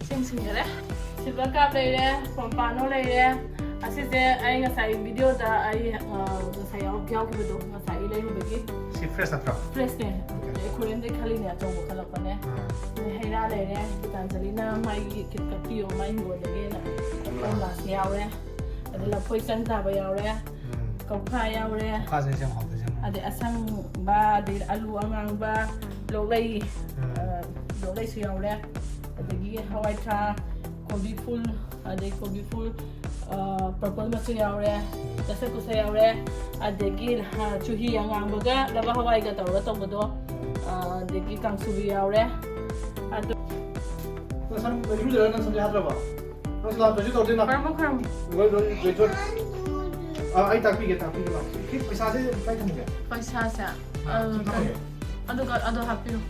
ꯆꯦꯡ ꯁꯤꯡꯖꯔꯦ꯫ Silver cup ꯂꯩꯔꯦ, ꯄꯣꯝꯄꯥꯅꯣ ꯂꯩꯔꯦ꯫ ꯑꯁꯤꯁꯦ ꯑꯩ ꯉꯁꯥꯏ video ꯗ ꯑꯩ, ꯑ, ꯉꯁꯥꯏ ꯌꯥꯎ-, ꯌꯥꯎꯈꯤꯕꯗꯣ, ꯉꯁꯥꯏ ꯑꯩ ꯂꯩꯔꯨꯕꯒꯤ꯫ ꯁꯤ fresh ꯅꯠꯇ꯭ꯔꯣ? Fresh ꯅꯦ꯫ Okay꯫ ꯑꯩ ꯍꯣꯔꯦꯟꯗꯩ ꯈꯜꯂꯤꯅꯦ, ꯑꯆꯧꯕ ꯈꯜꯂꯛꯄꯅꯦ꯫ ꯑꯗꯩ ꯍꯩ ꯔꯥ ꯂꯩꯔꯦ, ꯒꯤꯇꯥꯟꯖꯂꯤꯅ ꯃꯥꯒꯤ ꯀꯠꯄꯤꯌꯣ, ꯃꯥꯒꯤ ꯍꯤꯡꯒꯣꯜꯗꯒꯤꯅ ꯀꯣꯝꯂꯥꯁꯦ ꯌꯥꯎꯔꯦ꯫ ꯑꯗꯩ ꯂꯐꯣꯏ ꯆꯪ ꯇꯥꯕ ꯌꯥꯎꯔꯦ, ꯀꯧꯈꯥ ꯌꯥꯎꯔꯦ꯫ ꯀꯧꯈꯥꯁꯦ ꯌꯥꯝ ꯍꯥꯎꯗꯣꯏꯁꯦ꯫ ꯑꯗꯩ ꯑꯁꯪꯕ, ꯑꯗꯩ ꯑꯂꯨ ꯑꯉꯥꯡꯕ, ꯂꯣꯛꯂꯩ, ꯎꯝ꯫ ꯑ, ꯂꯣꯛꯂꯩꯁꯨ ꯌꯥꯎꯔꯦ꯫ ꯑꯗꯒꯤ ꯍꯋꯥꯏ ꯊ꯭ꯔꯥꯛ, ꯀꯣꯕꯤ ꯐꯨꯜ, ꯑꯗꯩ ꯀꯣꯕꯤ ꯐꯨꯜ, ꯑ, ꯄꯔꯄꯜ ꯃꯆꯨ ꯌꯥꯎꯔꯦ, ꯗꯁꯀꯨꯁ ꯌꯥꯎꯔꯦ, ꯑꯗꯒꯤ, ꯑ, ꯆꯨꯍꯤ ꯑꯉꯥꯡꯕꯒ ꯂꯕ ꯍꯋꯥꯏꯒ ꯇꯧꯔꯒ ꯇꯧꯕꯗꯣ, ꯑ, ꯑꯗꯒꯤ ꯀꯥꯡꯁꯨꯕꯤ ꯌꯥꯎꯔꯦ꯫ ꯑꯗꯨ ꯅꯪ ꯁꯝ ꯏꯔꯨꯖꯔꯒ ꯅꯪ ꯁꯝꯁꯦ ꯍꯥꯠꯇ꯭ꯔꯕꯣ? ꯅꯪ ꯁꯤ ꯂꯥꯛꯇ꯭ꯔꯁꯨ ꯇꯧꯔꯗꯤ ꯂꯥꯛ-, ꯈꯔꯃꯨꯛ, ꯈꯔꯃꯨꯛ꯫ ꯂꯣꯏ, ꯂꯣꯏ, ꯂꯣꯏꯊꯣꯛ-, ꯑ, ꯑꯩ ꯇꯥꯛꯄꯤꯒꯦ, ꯇꯥꯛꯄꯤꯒꯦ, ꯂꯥꯛꯑꯣ꯫ ꯁꯤ, ꯁꯤ ꯄꯩꯁꯥꯁꯦ ꯀꯥꯏ ꯊꯝꯒꯦ? ꯄꯩꯁꯥꯁꯦ, ꯑ, ꯑ, ꯁꯤ ꯊꯝꯃꯒꯦ꯫ ꯑꯗꯨꯒ ꯑꯗꯣ ꯍꯥꯞꯄꯤꯔꯣ꯫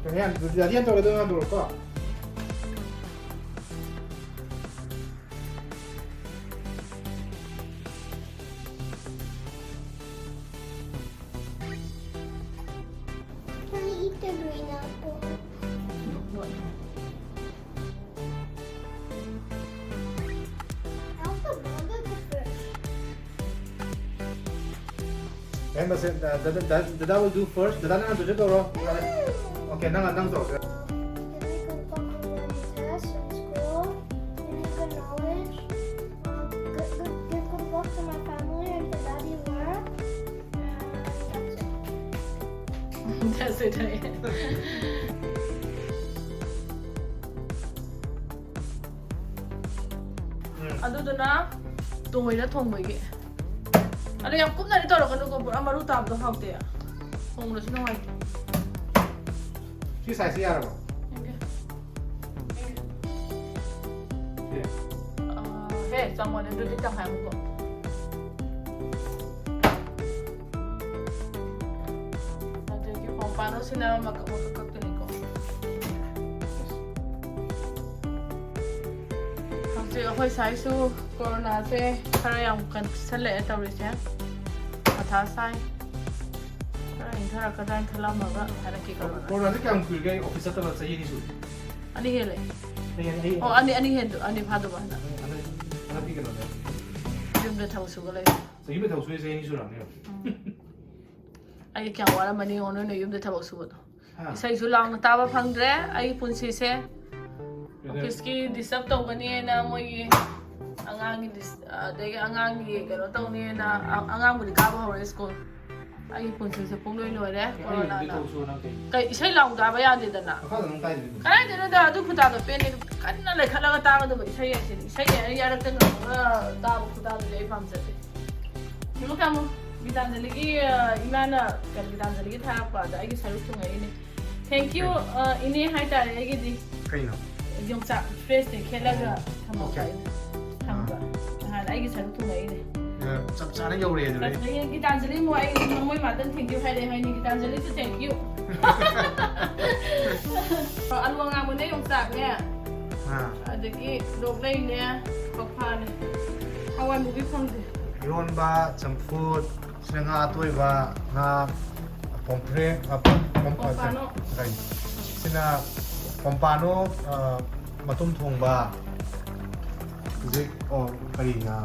ꯀꯩꯅꯣ ꯌꯥꯝ, ꯌꯥꯝ ꯇꯧꯔꯦ, ꯑꯗꯨ ꯌꯥꯝ ꯇꯧꯔꯣꯀꯣ꯫ Can I eat the green apple? How's the burger different? ꯀꯩ ꯍꯥꯏꯕ ꯁꯦ, ꯗ-, ꯗ-, ꯗ-, ꯗꯗꯥ will do first. ꯗꯗꯥ ꯅꯪ ꯍꯥꯟꯅ ꯇꯧꯔꯣ꯫ Okay, ꯅꯪ, ꯅꯪ ꯇꯧꯔꯣ꯫ Then we cook popcorn with test and school. Then we get knowledge. Uh, good, good, give good books to my family and for daddy work. And that's it. That's it. ꯑꯗꯨꯗꯨꯅ ꯇꯣꯏꯅ ꯊꯣꯡꯕꯒꯤ꯫ ꯑꯗꯣ ꯌꯥꯝ ꯀꯨꯞꯅꯗꯤ ꯇꯧꯔꯛꯀꯅꯨꯀꯣ, ꯄꯨꯔꯥ ꯃꯔꯨ ꯇꯥꯕꯗꯣ ꯍꯥꯎꯇꯦ꯫ ꯊꯣꯡꯕꯗꯁꯨ ꯅꯨꯡꯉꯥꯏꯇꯦ꯫ ꯁꯤ size ꯁꯤ ꯌꯥꯔꯕꯣ? ꯌꯦꯡꯒꯦ꯫ ꯌꯦꯡꯒꯦ꯫ ꯑꯦ꯫ ꯑꯥ, ꯍꯦ, ꯆꯥꯃꯣꯅꯦ, ꯑꯗꯨꯗꯤ ꯇꯪꯈꯥꯏꯃꯨꯛꯀꯣ꯫ ꯑꯗꯒꯤ ꯄꯣꯝꯄꯥꯗꯣꯁꯤꯅ ꯃꯀꯛ ꯃꯀꯛ ꯀꯛꯇꯣꯏꯅꯤꯀꯣ꯫ ꯍꯧꯖꯤꯛ ꯑꯩꯈꯣꯏ ꯁ꯭ꯋꯥꯏꯁꯨ ꯀꯣꯔꯣꯅꯥꯁꯦ ꯈꯔ ꯌꯥꯝ ꯀꯟꯁꯜꯂꯛꯑꯦ ꯇꯧꯔꯤꯁꯦ꯫ ꯃꯊꯥ ꯁꯥꯏ꯫ ꯈꯔ ꯏꯪꯊꯔꯛꯀꯗ꯭ꯔꯥ ꯍꯥꯏꯅ ꯈꯜꯂꯝꯃꯒ ꯍꯟꯗꯛꯀꯤ ꯀꯣꯔꯣꯅꯥ꯫ ꯀꯣꯔꯣꯅꯥꯁꯦ ꯀꯌꯥꯝ ꯀꯨꯏꯔꯒꯦ? ꯑꯩ office ꯆꯠꯇꯕ ꯆꯍꯤ ꯑꯅꯤ ꯁꯨꯔꯦ꯫ ꯑꯅꯤ ꯍꯦꯜꯂꯦ꯫ ꯑꯩ, ꯑꯩ ꯑꯣ, ꯑꯅꯤ, ꯑꯅꯤ ꯍꯦꯟꯗꯣ-, ꯑꯅꯤ ꯐꯥꯗꯧꯕ ꯍꯟꯗꯛ꯫ ꯍꯟꯗꯛ, ꯍꯟꯗꯛꯀꯤ ꯀꯩꯅꯣꯗ꯫ ꯌꯨꯝꯗ ꯊꯕꯛ ꯁꯨꯕ ꯂꯩ꯫ ꯌꯨꯝꯗ ꯊꯕꯛ ꯁꯨꯔꯤꯁꯦ ꯆꯍꯤ ꯑꯅꯤ ꯁꯨꯔꯝꯅꯦꯕ꯫ ꯎꯝ꯫ ꯑꯩ ꯀꯌꯥꯝ ꯋꯥꯔꯝꯃꯅꯤ ꯌꯦꯡꯉꯣ, ꯅꯣꯏꯅ ꯌꯨꯝꯗ ꯊꯕꯛ ꯁꯨꯕꯗꯣ꯫ ꯍꯥ? ꯏꯁꯩꯁꯨ ꯂꯥꯎꯅ ꯇꯥꯕ ꯐꯪꯗ꯭ꯔꯦ ꯑꯩꯒꯤ ꯄꯨꯟꯁꯤꯁꯦ꯫ ꯑꯣꯐꯤꯁꯀꯤ ꯗꯤꯁꯇꯔꯕ ꯇꯧꯒꯅꯤꯅ ꯃꯣꯏꯒꯤ ꯑꯉꯥꯡꯒꯤ ꯗꯤꯁ-, ꯑꯗꯒꯤ ꯑꯉꯥꯡꯒꯤ ꯀꯩꯅꯣ ꯇꯧꯅꯤꯅ ꯑ-, ꯑꯉꯥꯡꯕꯨꯗꯤ ꯀꯥꯕ ꯍꯧꯔꯦ ꯁ꯭ꯀꯨꯜ꯫ ꯑꯩꯒꯤ ꯄꯨꯟꯁꯤꯁꯦ ꯄꯨꯡꯂꯣꯏ ꯂꯣꯏꯔꯦ꯫ ꯑꯩ ꯌꯨꯝꯗ ꯀꯣꯔꯣꯅꯥꯅ꯫ ꯊꯣꯛꯁꯨ ꯅꯪ ꯀꯩ? ꯀꯩ ꯏꯁꯩ ꯂꯥꯎ ꯇꯥꯕ ꯌꯥꯗꯦꯗꯅ꯫ ꯃꯈꯥꯗ ꯑꯗꯨꯝ ꯀꯥꯏꯗꯣꯏꯅꯣ? ꯀꯗꯥꯏꯗꯩꯅꯣꯗ, ꯑꯗꯨ ꯈꯨꯇꯥꯗꯣ ꯄꯦꯟꯗꯦ꯫ ꯀꯟꯅ ꯂꯩꯈꯠꯂꯒ ꯇꯥꯒꯗꯕ ꯏꯁꯩ ꯍꯥꯏꯁꯤꯗꯤ꯫ ꯏꯁꯩ ꯍꯥꯏꯅ ꯌꯥꯔꯛꯇ ꯉꯝꯃꯒ ꯇꯥꯕ ꯈꯨꯇꯥꯗꯨꯗꯤ ꯑꯩ ꯄꯥꯝꯖꯗꯦ꯫ ꯊꯝꯃꯣ ꯊꯝꯃꯣ꯫ ꯒꯤꯇꯥꯟꯖꯂꯤꯒꯤ, ꯑ, ꯏꯃꯥꯅ ꯀꯩꯅꯣ, ꯒꯤꯇꯥꯟꯖꯂꯤꯒꯤ ꯊꯥꯔꯛꯄ ꯑꯗ ꯑꯩꯒꯤ ꯁꯔꯨꯛ ꯊꯨꯡꯉꯛꯏꯅꯦ꯫ Thank you, ꯀꯩ? ꯑ, ꯏꯅꯦ ꯍꯥꯏꯇꯥꯔꯦ ꯑꯩꯒꯤꯗꯤ꯫ ꯀꯩꯅꯣ? ꯌꯣꯡꯆꯥꯛ ꯐ꯭ꯔꯦꯁꯇ ꯈꯦꯠꯂꯒ ꯑꯣ, ꯊꯝꯃꯛꯄ ꯑꯣꯀꯦ꯫ ꯑꯩꯅ ꯊꯝꯕ꯫ ꯑꯥ꯫ ꯅꯍꯥꯟ ꯑꯩꯒꯤ ꯁꯔꯨꯛ ꯊꯨꯡꯉꯛꯏꯅꯦ꯫ ꯑ, ꯆꯞ ꯆꯥꯅ ꯌꯧꯔꯛꯑꯦ ꯑꯗꯨꯗꯤ꯫ ꯆꯞ ꯆꯥꯅ ꯌꯧꯔꯛꯑꯦ꯫ ꯒꯤꯇꯥꯟꯖꯂꯤ ꯑꯃꯨꯛ ꯑꯩ ꯃꯃꯣꯏ ꯃꯥꯗꯪ thank you ꯍꯥꯏꯔꯛꯑꯦ ꯍꯥꯏꯅꯤ꯫ ꯒꯤꯇꯥꯟꯖꯂꯤꯁꯨ thank you꯫ ꯑꯂꯨ ꯑꯉꯥꯡꯕꯅꯦ, ꯌꯣꯡꯆꯥꯛꯅꯦ꯫ ꯑꯥ꯫ ꯑꯗꯒꯤ ꯂꯣꯛꯂꯩꯅꯦ, ꯀꯧꯈꯥꯅꯦ꯫ ꯍꯋꯥꯏ ꯃꯨꯕꯤ ꯐꯪꯗꯦ꯫ ꯏꯔꯣꯟꯕ, ꯆꯝꯐꯨꯠ, ꯁꯤꯅ ꯉꯥ ꯑꯇꯣꯏꯕ, ꯉꯥ ꯄꯣꯝꯐ꯭ꯔꯦꯠ, ꯑ, ꯄꯣꯝ-, ꯄꯣꯝ-, ꯄꯣꯝꯄꯥꯅꯣ꯫ ꯀꯔꯤ? ꯁꯤꯅ ꯄꯣꯝꯄꯥꯅꯣ, ꯑ, ꯃꯇꯨꯝ ꯊꯣꯡꯕ꯫ ꯍꯧꯖꯤꯛ, ꯑꯣ, ꯀꯔꯤ, ꯑ,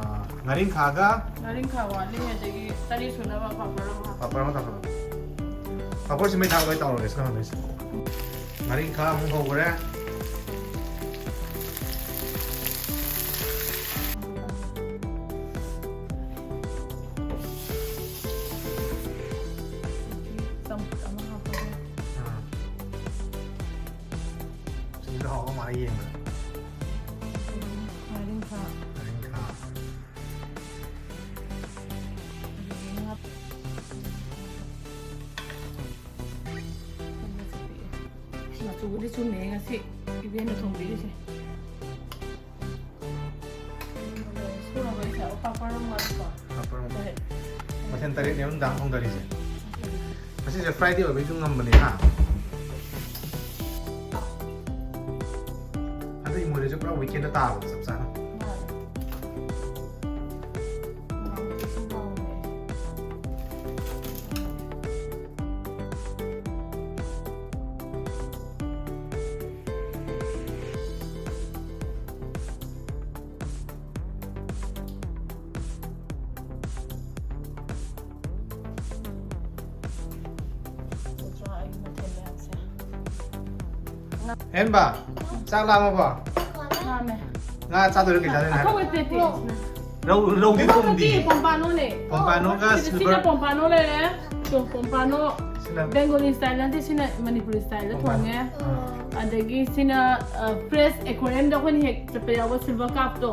ꯉꯥꯔꯤꯡꯈꯥꯒ ꯉꯥꯔꯤꯡꯈꯥ ꯋꯥꯠꯂꯤ, ꯑꯗꯒꯤ ꯇꯔꯤ ꯁꯨꯅꯕ ꯄꯥꯄꯔ ꯑꯃ ꯍꯥꯞꯄꯣ꯫ ꯄꯥꯄꯔ ꯑꯃ ꯍꯥꯞꯄꯣ꯫ ꯄꯥꯄꯔꯁꯤ ꯃꯩ ꯊꯥꯕ ꯂꯣꯏ ꯇꯧꯔꯒꯦ, ꯁꯤ ꯀꯩꯅꯣꯁꯦ꯫ ꯉꯥꯔꯤꯡꯈꯥ ꯑꯃꯨꯛ ꯍꯧꯈ꯭ꯔꯦ꯫ ꯆꯝꯐꯨꯠ ꯑꯃ ꯍꯥꯞꯄꯒ꯫ ꯑꯥ꯫ ꯁꯤꯁꯨ ꯍꯥꯎꯕ ꯃꯥꯜꯂꯦ ꯌꯦꯡꯕꯗ꯫ ꯉꯥꯔꯤꯡꯈꯥ꯫ ꯉꯥꯔꯤꯡꯈꯥ꯫ ꯑꯗꯨꯗꯒꯤ ꯉꯥ-, ꯃꯆꯨꯕꯨꯗꯤ ꯆꯨꯝꯃꯦ ꯉꯁꯤ ꯏꯕꯦꯟꯅ ꯊꯣꯡꯕꯤꯔꯤꯁꯦ꯫ ꯁꯨꯔꯕ ꯑꯩꯁꯦ? ꯑꯣ, ꯄꯥꯄꯔ ꯑꯃ ꯋꯥꯠꯂꯤꯀꯣ? ꯄꯥꯄꯔ ꯑꯃ꯫ ꯇꯔꯦꯠ꯫ ꯃꯊꯦꯜ ꯇꯔꯦꯠꯅꯦꯕ ꯅꯨꯡꯗꯥꯡ ꯊꯣꯡꯗꯔꯤꯁꯦ꯫ ꯉꯁꯤꯁꯦ Friday ꯑꯣꯏꯕꯒꯤꯁꯨ ꯉꯝꯕꯅꯦ, ꯍꯥ? ꯍꯟꯗꯛ ꯏꯃꯣꯏꯅꯨꯁꯦ ꯄꯨꯔꯥ weekend ꯇꯥꯕ ꯆꯞ ꯆꯥꯅ꯫ ꯃꯥꯅꯦ꯫ ꯃꯍꯥꯎꯗꯤ ꯁꯨꯝ ꯍꯥꯎꯕꯅꯦ꯫ ꯍꯦꯟꯕ, ꯆꯥꯛ ꯂꯥꯝꯃꯕꯣ? ꯂꯥꯝꯃꯦ꯫ ꯉꯥ ꯆꯥꯗꯣꯏꯔꯣ, ꯀꯩ ꯆꯥꯗꯣꯏꯅꯣ ꯍꯥꯏꯔꯣ? ꯑꯊꯧꯕ ꯅꯠꯇꯦ꯫ ꯂꯧ, ꯂꯧꯗꯤ ꯄꯣꯝꯄꯥꯅꯣ ꯊꯣꯡꯗꯤꯌꯦ꯫ ꯅꯠꯇꯦ, ꯄꯣꯝꯄꯥꯅꯣꯅꯦ꯫ ꯄꯣꯝꯄꯥꯅꯣꯒ ꯁꯤꯗ ꯁꯤꯅ silver ꯄꯣꯝꯄꯥꯅꯣ ꯂꯩꯔꯦ꯫ ꯇꯣ, ꯄꯣꯝꯄꯥꯅꯣ ꯁꯤꯅ Bengali style ꯅꯠꯇꯦ, ꯁꯤꯅ Manipuri style ꯗ ꯄꯣꯝꯄꯥꯅꯣ꯫ ꯊꯣꯡꯉꯦ꯫ ꯑꯥ꯫ ꯑꯗꯒꯤ ꯁꯤꯅ, ꯑ, fresh aquarium ꯗ ꯑꯩꯈꯣꯏꯅ ꯍꯦꯛ ꯆꯠꯄ ꯌꯥꯎꯕ silver carp ꯇꯣ,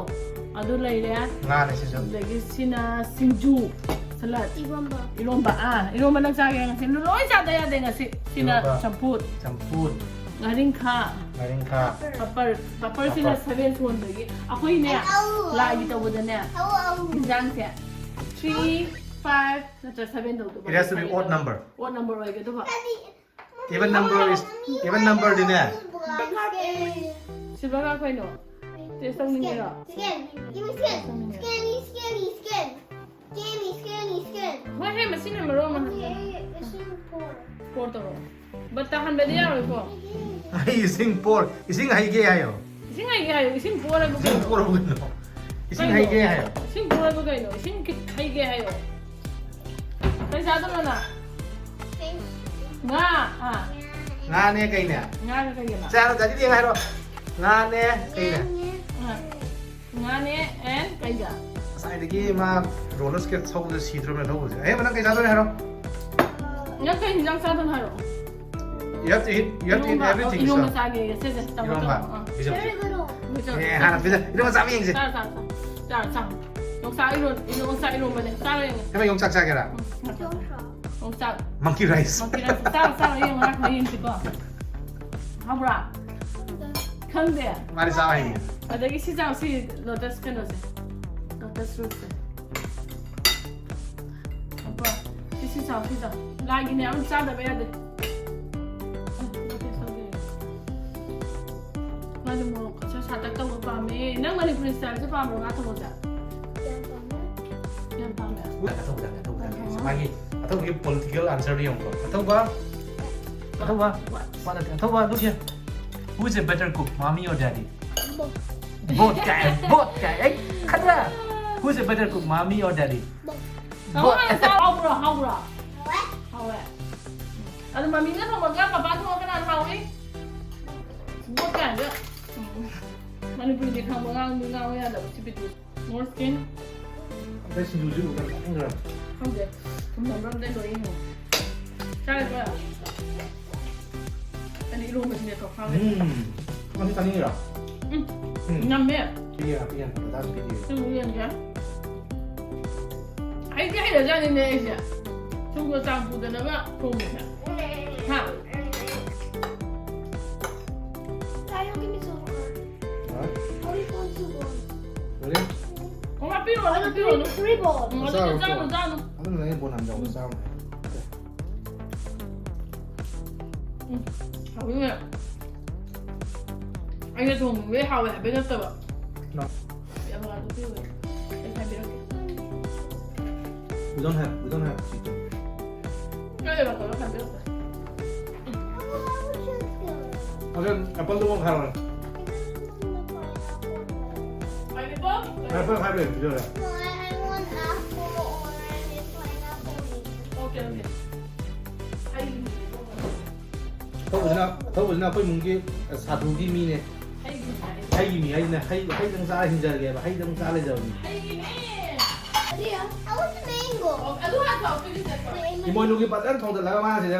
ꯑꯗꯨ ꯂꯩꯔꯦ꯫ ꯉꯥꯅꯦ ꯁꯤꯁꯨ꯫ ꯑꯗꯒꯤ ꯁꯤꯅ ꯁꯤꯡꯖꯨ, salad꯫ ꯏꯔꯣꯝꯕ꯫ ꯏꯔꯣꯝꯕ, ꯑꯥ, ꯏꯔꯣꯝꯕ ꯅꯪ ꯆꯥꯒꯦ ꯉꯁꯤ? ꯂꯣꯏ ꯆꯥꯗ ꯌꯥꯗꯦ ꯉꯁꯤ꯫ ꯁꯤꯅ ꯏꯔꯣꯝꯕ꯫ ꯆꯝꯐꯨꯠ, ꯆꯝꯐꯨꯠ, ꯉꯥꯔꯤꯡꯈꯥ, ꯉꯥꯔꯤꯡꯈꯥ꯫ ꯄꯥꯄꯔ, ꯄꯥꯄꯔꯁꯤꯅ ꯄꯥꯄꯔ꯫ Seven ꯁꯣꯟꯕꯒꯤ꯫ ꯑꯩꯈꯣꯏꯅꯦ, ꯑꯧ, ꯑꯧ꯫ ꯂꯥꯏꯒꯤ ꯇꯧꯕꯗꯅꯦ, ꯑꯧ, ꯑꯧ꯫ ꯏꯟꯖꯥꯡꯁꯦ three, five ꯅꯠꯇ꯭ꯔ seven ꯇꯧꯗꯧꯕ꯫ It has to be odd number. Odd number ꯑꯣꯏꯒꯗꯧꯕ꯫ Even number is, even number ꯗꯤꯅꯦ꯫ Silver carp ꯀꯩꯅꯣ? Taste ꯇꯧꯅꯤꯡꯉꯤꯔꯣ? Skin. Give me skin. Skin, skin, skin. Give me skin, skin. ꯍꯣꯏ ꯍꯦ, ꯃꯁꯤꯅ ꯃꯔꯣꯟ ꯑꯃ꯫ Okay, it's in four. Pour ꯇꯧꯔꯣ꯫ But ꯇꯥꯍꯟꯕꯗꯤ ꯌꯥꯔꯣꯏꯀꯣ꯫ ꯑꯩ ꯏꯁꯤꯡ pour, ꯏꯁꯤꯡ ꯍꯩꯒꯦ ꯍꯥꯏꯌꯣ꯫ ꯏꯁꯤꯡ ꯍꯩꯒꯦ ꯍꯥꯏꯌꯣ, ꯏꯁꯤꯡ pour ꯍꯥꯏꯕ ꯏꯁꯤꯡ ꯀꯩꯅꯣ? pour ꯍꯥꯏꯕ ꯀꯩꯅꯣ? ꯏꯁꯤꯡ ꯀꯩꯅꯣ? ꯍꯩꯒꯦ ꯍꯥꯏꯌꯣ꯫ ꯏꯁꯤꯡ pour ꯍꯥꯏꯕ ꯀꯩꯅꯣ? ꯏꯁꯤꯡ ꯈꯤ-, ꯍꯩꯒꯦ ꯍꯥꯏꯌꯣ꯫ ꯀꯩ ꯆꯥꯗꯣꯏꯅꯣ ꯅꯪ? Fish. ꯉꯥ꯫ ꯑꯥ꯫ ꯉꯥꯅꯦ ꯀꯩꯅꯦ? ꯉꯥꯒ ꯀꯩꯒꯅꯣ? ꯆꯥꯔꯣ, ꯗꯥꯗꯤꯗꯤ ꯍꯥꯏꯔꯣ꯫ ꯉꯥꯅꯦ ꯀꯩꯅꯦ? ꯑꯥ꯫ ꯉꯥꯅꯦ and ꯀꯩꯒ? ꯉꯁꯥꯏꯗꯒꯤ ꯃꯥ roller skate ꯊꯧꯕꯗ ꯁꯤꯗ꯭ꯔꯕꯅꯦ ꯊꯧꯕꯁꯦ꯫ ꯑꯍꯦꯟꯕ ꯅꯪ ꯀꯩ ꯆꯥꯗꯣꯏꯅꯣ ꯍꯥꯏꯔꯣ꯫ ꯅꯪ ꯀꯩ ꯍꯤꯟꯖꯥꯡ ꯆꯥꯗꯣꯏꯅꯣ ꯍꯥꯏꯔꯣ? You have to eat, you have to eat eromba, everything, eromba so꯫ ꯆꯥꯒꯦ, ꯁꯦ, ꯁꯦ, ꯇꯧꯔꯣ, ꯏꯔꯣꯝꯕ꯫ ꯇꯧꯔꯣ, ꯑꯥ꯫ ꯄꯤꯖꯧ, ꯄꯤꯖꯧ꯫ ꯄꯤꯖꯧ, ꯑꯦ, ꯄꯤꯖꯧ꯫ ꯍꯥꯟꯅ ꯄꯤꯖ-, ꯏꯔꯣꯝꯕ ꯆꯥꯕ ꯌꯦꯡꯁꯦ꯫ ꯆꯥꯔꯣ, ꯆꯥꯔꯣ, ꯆꯥꯔꯣ꯫ ꯆꯥꯔꯣ, ꯆꯥꯔꯣ꯫ ꯌꯣꯡꯆꯥꯛ ꯏꯔꯣꯟ-, ꯌꯣꯡꯆꯥꯛ ꯏꯔꯣꯝꯕꯅꯦ, ꯆꯥꯔꯣ ꯌꯦꯡꯉꯣ꯫ ꯍꯦꯃ, ꯌꯣꯡꯆꯥꯛ ꯆꯥꯒꯦꯔꯥ? ꯎꯝ, ꯆꯥꯔꯣ, ꯆꯥꯔꯣ꯫ ꯌꯣꯡꯆꯥꯛ꯫ Monkey rice꯫ Monkey rice꯫ ꯆꯥꯔꯣ, ꯆꯥꯔꯣ, ꯌꯦꯡꯉꯣ, ꯉꯥꯏꯈꯣ, ꯌꯦꯡꯁꯤꯀꯣ꯫ ꯍꯥꯎꯕ꯭ꯔꯥ? ꯈꯪꯗꯦ꯫ ꯃꯥꯗꯤ ꯆꯥꯕ ꯍꯩꯌꯦ꯫ ꯑꯗꯒꯤ ꯁꯤ ꯆꯥꯎ, ꯁꯤ lotus ꯀꯩꯅꯣꯁꯦ꯫ Lotus rootꯁꯦ꯫ ꯍꯥꯎꯕ꯭ꯔꯥ? ꯁꯤ, ꯁꯤ ꯆꯥꯎ, ꯁꯤ ꯆꯥꯎ꯫ ꯂꯥꯏꯒꯤꯅꯦ, ꯑꯗꯨꯝ ꯆꯥꯗꯕ ꯌꯥꯗꯦ꯫ ꯃꯥꯗꯤ ꯃꯣꯔꯣꯛ ꯈꯔ ꯁꯥꯇꯛ ꯇꯧꯕ ꯄꯥꯝꯃꯦ꯫ ꯅꯪ Manipuri styleꯁꯦ ꯄꯥꯝꯕ꯭ꯔꯣ, ꯉꯥ ꯊꯣꯡꯕꯁꯦ? ꯌꯥꯝ ꯄꯥꯝꯃꯦ꯫ ꯑꯊꯧꯕ ꯆꯥꯒꯦ, ꯑꯊꯧꯕ ꯆꯥꯒꯦ꯫ ꯃꯥꯒꯤ ꯑꯊꯧꯕꯒꯤ political answerꯗꯨ ꯌꯦꯡꯉꯨꯀꯣ꯫ ꯑꯊꯧꯕ, ꯑꯊꯧꯕ, ꯃꯥ ꯅꯠꯇꯦ, ꯑꯊꯧꯕ, look here. Who is a better cook, mommy or daddy? Both ꯀꯥꯏ, both ꯀꯥꯏ꯫ ꯑꯩ ꯈꯟꯗ꯭ꯔꯥ? Who is a better cook, mommy or daddy? ꯇꯥꯃꯣ ꯍꯥꯟꯅ ꯆꯥꯎ꯫ ꯍꯥꯎꯕ꯭ꯔꯣ? ꯍꯥꯎꯕ꯭ꯔꯣ? ꯍꯥꯎꯋꯦ꯫ ꯑꯗꯨ ꯃꯃꯤꯅ ꯊꯣꯡꯕꯒ ꯄꯄꯥ ꯊꯣꯡꯕ ꯀꯅꯥꯅ ꯍꯥꯎꯏ? ꯃꯅꯤꯄꯨꯔꯤꯗꯤ ꯈꯪꯕ, ꯉꯥꯡꯗꯤ ꯉꯥꯡꯕ ꯌꯥꯗꯕ ꯁꯤ ꯕꯤꯇꯨ꯫ More skin꯫ ꯑꯇꯩ ꯁꯤꯡꯖꯨꯁꯤ ꯎꯕꯗ ꯆꯥꯅꯤꯡꯈ꯭ꯔꯕ꯫ ꯈꯪꯗꯦ꯫ ꯊꯨꯝꯅꯕ꯭ꯔꯝꯗ ꯂꯣꯏ ꯌꯦꯡꯉꯣ꯫ ꯆꯥꯔꯦꯀꯣ? ꯑꯗꯤ ꯏꯔꯣꯝꯕꯁꯤꯅꯦ ꯇꯣꯈꯥꯎꯔꯦ꯫ ꯎꯝ꯫ ꯃꯁꯤ ꯆꯥꯅꯤꯡꯉꯤꯔꯣ? ꯎꯝ꯫ ꯎꯝ꯫ ꯅꯝꯃꯦ꯫ ꯄꯤꯒꯦ, ꯄꯤꯒꯦ꯫ ꯗꯗꯥꯁꯨ ꯄꯤꯒꯦ꯫ ꯅꯪ ꯌꯦꯡꯒꯦ꯫ ꯍꯩꯗꯤ ꯍꯩꯔꯖꯥꯠꯅꯤꯅꯦ ꯑꯩꯁꯦ꯫ ꯁꯨꯝꯕ ꯆꯥꯝ ꯄꯨꯗꯅꯕ ꯊꯣꯡꯕꯁꯦ꯫ ꯍꯥ? Can you give me some more? ꯍꯣꯏ꯫ Only one, two balls. ꯀꯔꯤ? ꯑꯣ, ꯍꯥꯞꯄꯤꯔꯣ, ꯍꯥꯞꯄꯤꯔꯣ꯫ Three balls. ꯎꯝ, ꯆꯥꯔꯣ, ꯑꯗꯨꯗꯤ ꯆꯥꯔꯣ, ꯆꯥꯔꯣ꯫ ꯆꯥꯔꯣ꯫ ꯑꯗꯨꯅ ꯅꯪꯒꯤ ꯕꯣꯟ ꯌꯥꯝ ꯌꯥꯎꯕ ꯆꯥꯔꯣ꯫ ꯎꯝ, ꯍꯥꯎꯋꯤꯅꯦ꯫ ꯑꯩꯅ ꯊꯣꯡꯕꯗꯤ ꯍꯥꯎꯋꯦ ꯍꯥꯏꯕꯩ ꯅꯠꯇꯕ꯫ No. ꯌꯥꯝ ꯍꯥꯎꯋꯦ, ꯑꯗꯨ ꯄꯤꯔꯨꯔꯦ꯫ ꯑꯩ ꯍꯥꯏꯕꯤꯔꯛꯀꯦ꯫ We don't have, we don't have chicken. ꯀꯩ ꯂꯩꯕ ꯀꯩꯅꯣ ꯍꯥꯏꯕꯤꯔꯛꯀꯦ꯫ ꯍꯣꯔꯦꯟ ꯑꯦꯄꯜꯗꯨ ꯑꯃꯨꯛ ꯍꯥꯏꯔꯛꯑꯣꯅꯦ꯫ Pineapple? ꯍꯥꯏꯔꯛꯑꯣ, ꯍꯥꯏꯔꯛꯑꯣ, ꯄꯤꯖꯔꯦ꯫ No, I, I want apple or I need pineapple. Okay, okay. ꯍꯩ꯫ ꯑꯊꯧꯕꯁꯤꯅ, ꯑꯊꯧꯕꯁꯤꯅ ꯑꯩꯈꯣꯏ ꯏꯃꯨꯡꯒꯤ ꯁꯥꯗꯨꯒꯤ ꯃꯤꯅꯦ꯫ ꯍꯩꯒꯤ ꯃꯤ ꯍꯥꯏ꯫ ꯍꯩꯒꯤ ꯃꯤ ꯍꯥꯏꯁꯤꯅ ꯍꯩ, ꯍꯩꯗꯪ ꯆꯥꯔ ꯍꯤꯡꯖꯔꯒꯦꯕ, ꯍꯩꯗꯪ ꯆꯥꯔ ꯂꯩꯖꯕ ꯃꯤ꯫ ꯍꯩꯒꯤ ꯃꯤ꯫ Yeah, I want the mango. ꯑꯣ, ꯑꯗꯨ ꯍꯥꯟꯅ ꯊꯥꯎ ꯄꯤꯔꯤꯁꯦ꯫ ꯏꯃꯣꯏꯅꯨꯒꯤ ꯕꯇꯔ ꯊꯣꯡꯖꯤꯜꯂꯒ ꯃꯥꯁꯤꯗ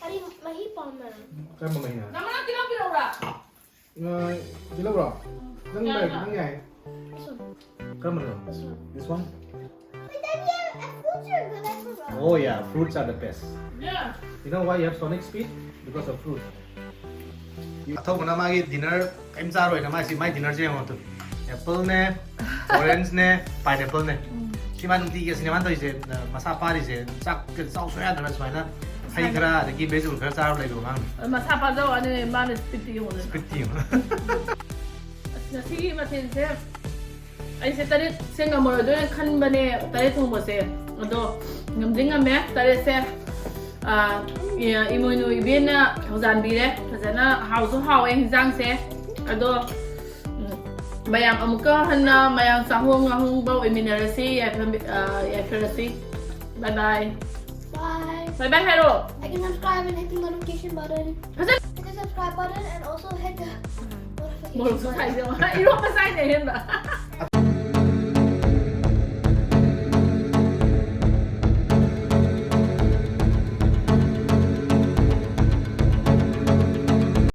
ꯑꯩ ꯃꯍꯤ ꯄꯥꯝꯃꯦ꯫ ꯀꯔꯝꯕ ꯃꯍꯤꯅꯣ? ꯅꯃꯥ ꯇꯤꯜꯍꯧ ꯄꯤꯔꯛꯎꯔꯥ? ꯑ, ꯇꯤꯜꯍꯧꯔꯣ? ꯅꯪ ꯌꯥꯏ, ꯂꯩ, ꯌꯥꯏ꯫ ꯅꯪ ꯌꯥꯏ꯫ This one. ꯀꯔꯝꯕꯅꯣ? This one. This one? But then yeah, fruits are good. I forgot. Oh yeah, fruits are the best. Yeah. You know why you have sonic speed? Because of fruit. ꯑꯊꯧꯕꯅ ꯃꯥꯒꯤ dinner ꯀꯔꯤꯝ ꯆꯥꯔꯣꯏꯅ ꯃꯥꯁꯤ, ꯃꯥꯏ ꯗꯤꯅꯔꯁꯦ ꯌꯦꯡꯉꯣ ꯑꯗꯨ꯫ ꯑꯦꯄꯜꯅꯦ, ꯑꯣꯔꯦꯟꯖꯅꯦ, ꯄꯥꯏꯅꯦꯄꯜꯅꯦ꯫ ꯁꯤ ꯃꯥ ꯅꯨꯡꯇꯤꯒꯤ ꯑꯁꯤꯅꯦ ꯃꯥꯅ ꯇꯧꯔꯤꯁꯦ, ꯃꯁꯥ ꯄꯥꯔꯤꯁꯦ꯫ ꯆꯥꯛ ꯆꯥꯎ ꯁꯨꯡꯌꯥ ꯌꯥꯗꯅ ꯁꯨꯃꯥꯏꯅ ꯍꯩ ꯈꯔ ꯑꯗꯒꯤ ꯚꯦꯖꯤꯇꯦꯕꯜ ꯈꯔ ꯆꯥꯔ ꯂꯩꯕ ꯑꯉꯥꯡꯅꯤ꯫ ꯃꯁꯥ ꯄꯥꯖꯧ ꯍꯥꯏꯅ ꯃꯥꯅ ꯁ꯭ꯄꯤꯠꯇ ꯌꯦꯡꯉꯨꯗꯅ꯫ ꯁ꯭ꯄꯤꯠꯇꯤ ꯌꯦꯡꯉꯣ꯫ ꯑꯁ, ꯉꯁꯤꯒꯤ ꯃꯊꯦꯜꯁꯦ ꯑꯩꯁꯦ ꯇꯔꯦꯠꯁꯦ ꯉꯝꯃꯔꯣꯏꯗꯣꯏꯅ ꯈꯟꯕꯅꯦ, ꯇꯔꯦꯠ ꯊꯣꯡꯕꯁꯦ꯫ ꯑꯗꯣ ꯉꯝꯗꯤ ꯉꯝꯃꯦ, ꯇꯔꯦꯠꯁꯦ꯫ ꯑꯥ, ꯏ-, ꯏꯃꯣꯏꯅꯨ ꯏꯕꯦꯟꯅ ꯊꯧꯖꯥꯟꯕꯤꯔꯦ꯫ ꯐꯖꯅ ꯍꯥꯎꯁꯨ ꯍꯥꯎꯋꯦ ꯍꯤꯟꯖꯥꯡꯁꯦ꯫ ꯑꯗꯣ, ꯎꯝ, ꯃꯌꯥꯝ ꯑꯃꯨꯛꯀ ꯍꯟꯅ ꯃꯌꯥꯝ ꯆꯥꯍꯣꯡ ꯉꯥꯍꯣꯡꯕ ꯑꯣꯏꯃꯤꯟꯅꯔꯁꯤ, ꯌꯥꯏꯐ-, ꯑꯥ, ꯌꯥꯏꯐꯔꯁꯤ꯫ Bye bye꯫ Bye. Bye bye ꯍꯥꯏꯔꯣ꯫ I can subscribe and hit the notification button. ꯐꯖꯅ Hit the subscribe button and also hit the ꯃꯣꯔꯣꯛꯁꯨ ꯁꯥꯏꯁꯦ ꯌꯦꯡꯉꯣ꯫ ꯏꯔꯣꯝꯕ ꯁꯥꯏꯅꯦ ꯑꯍꯦꯟꯕ꯫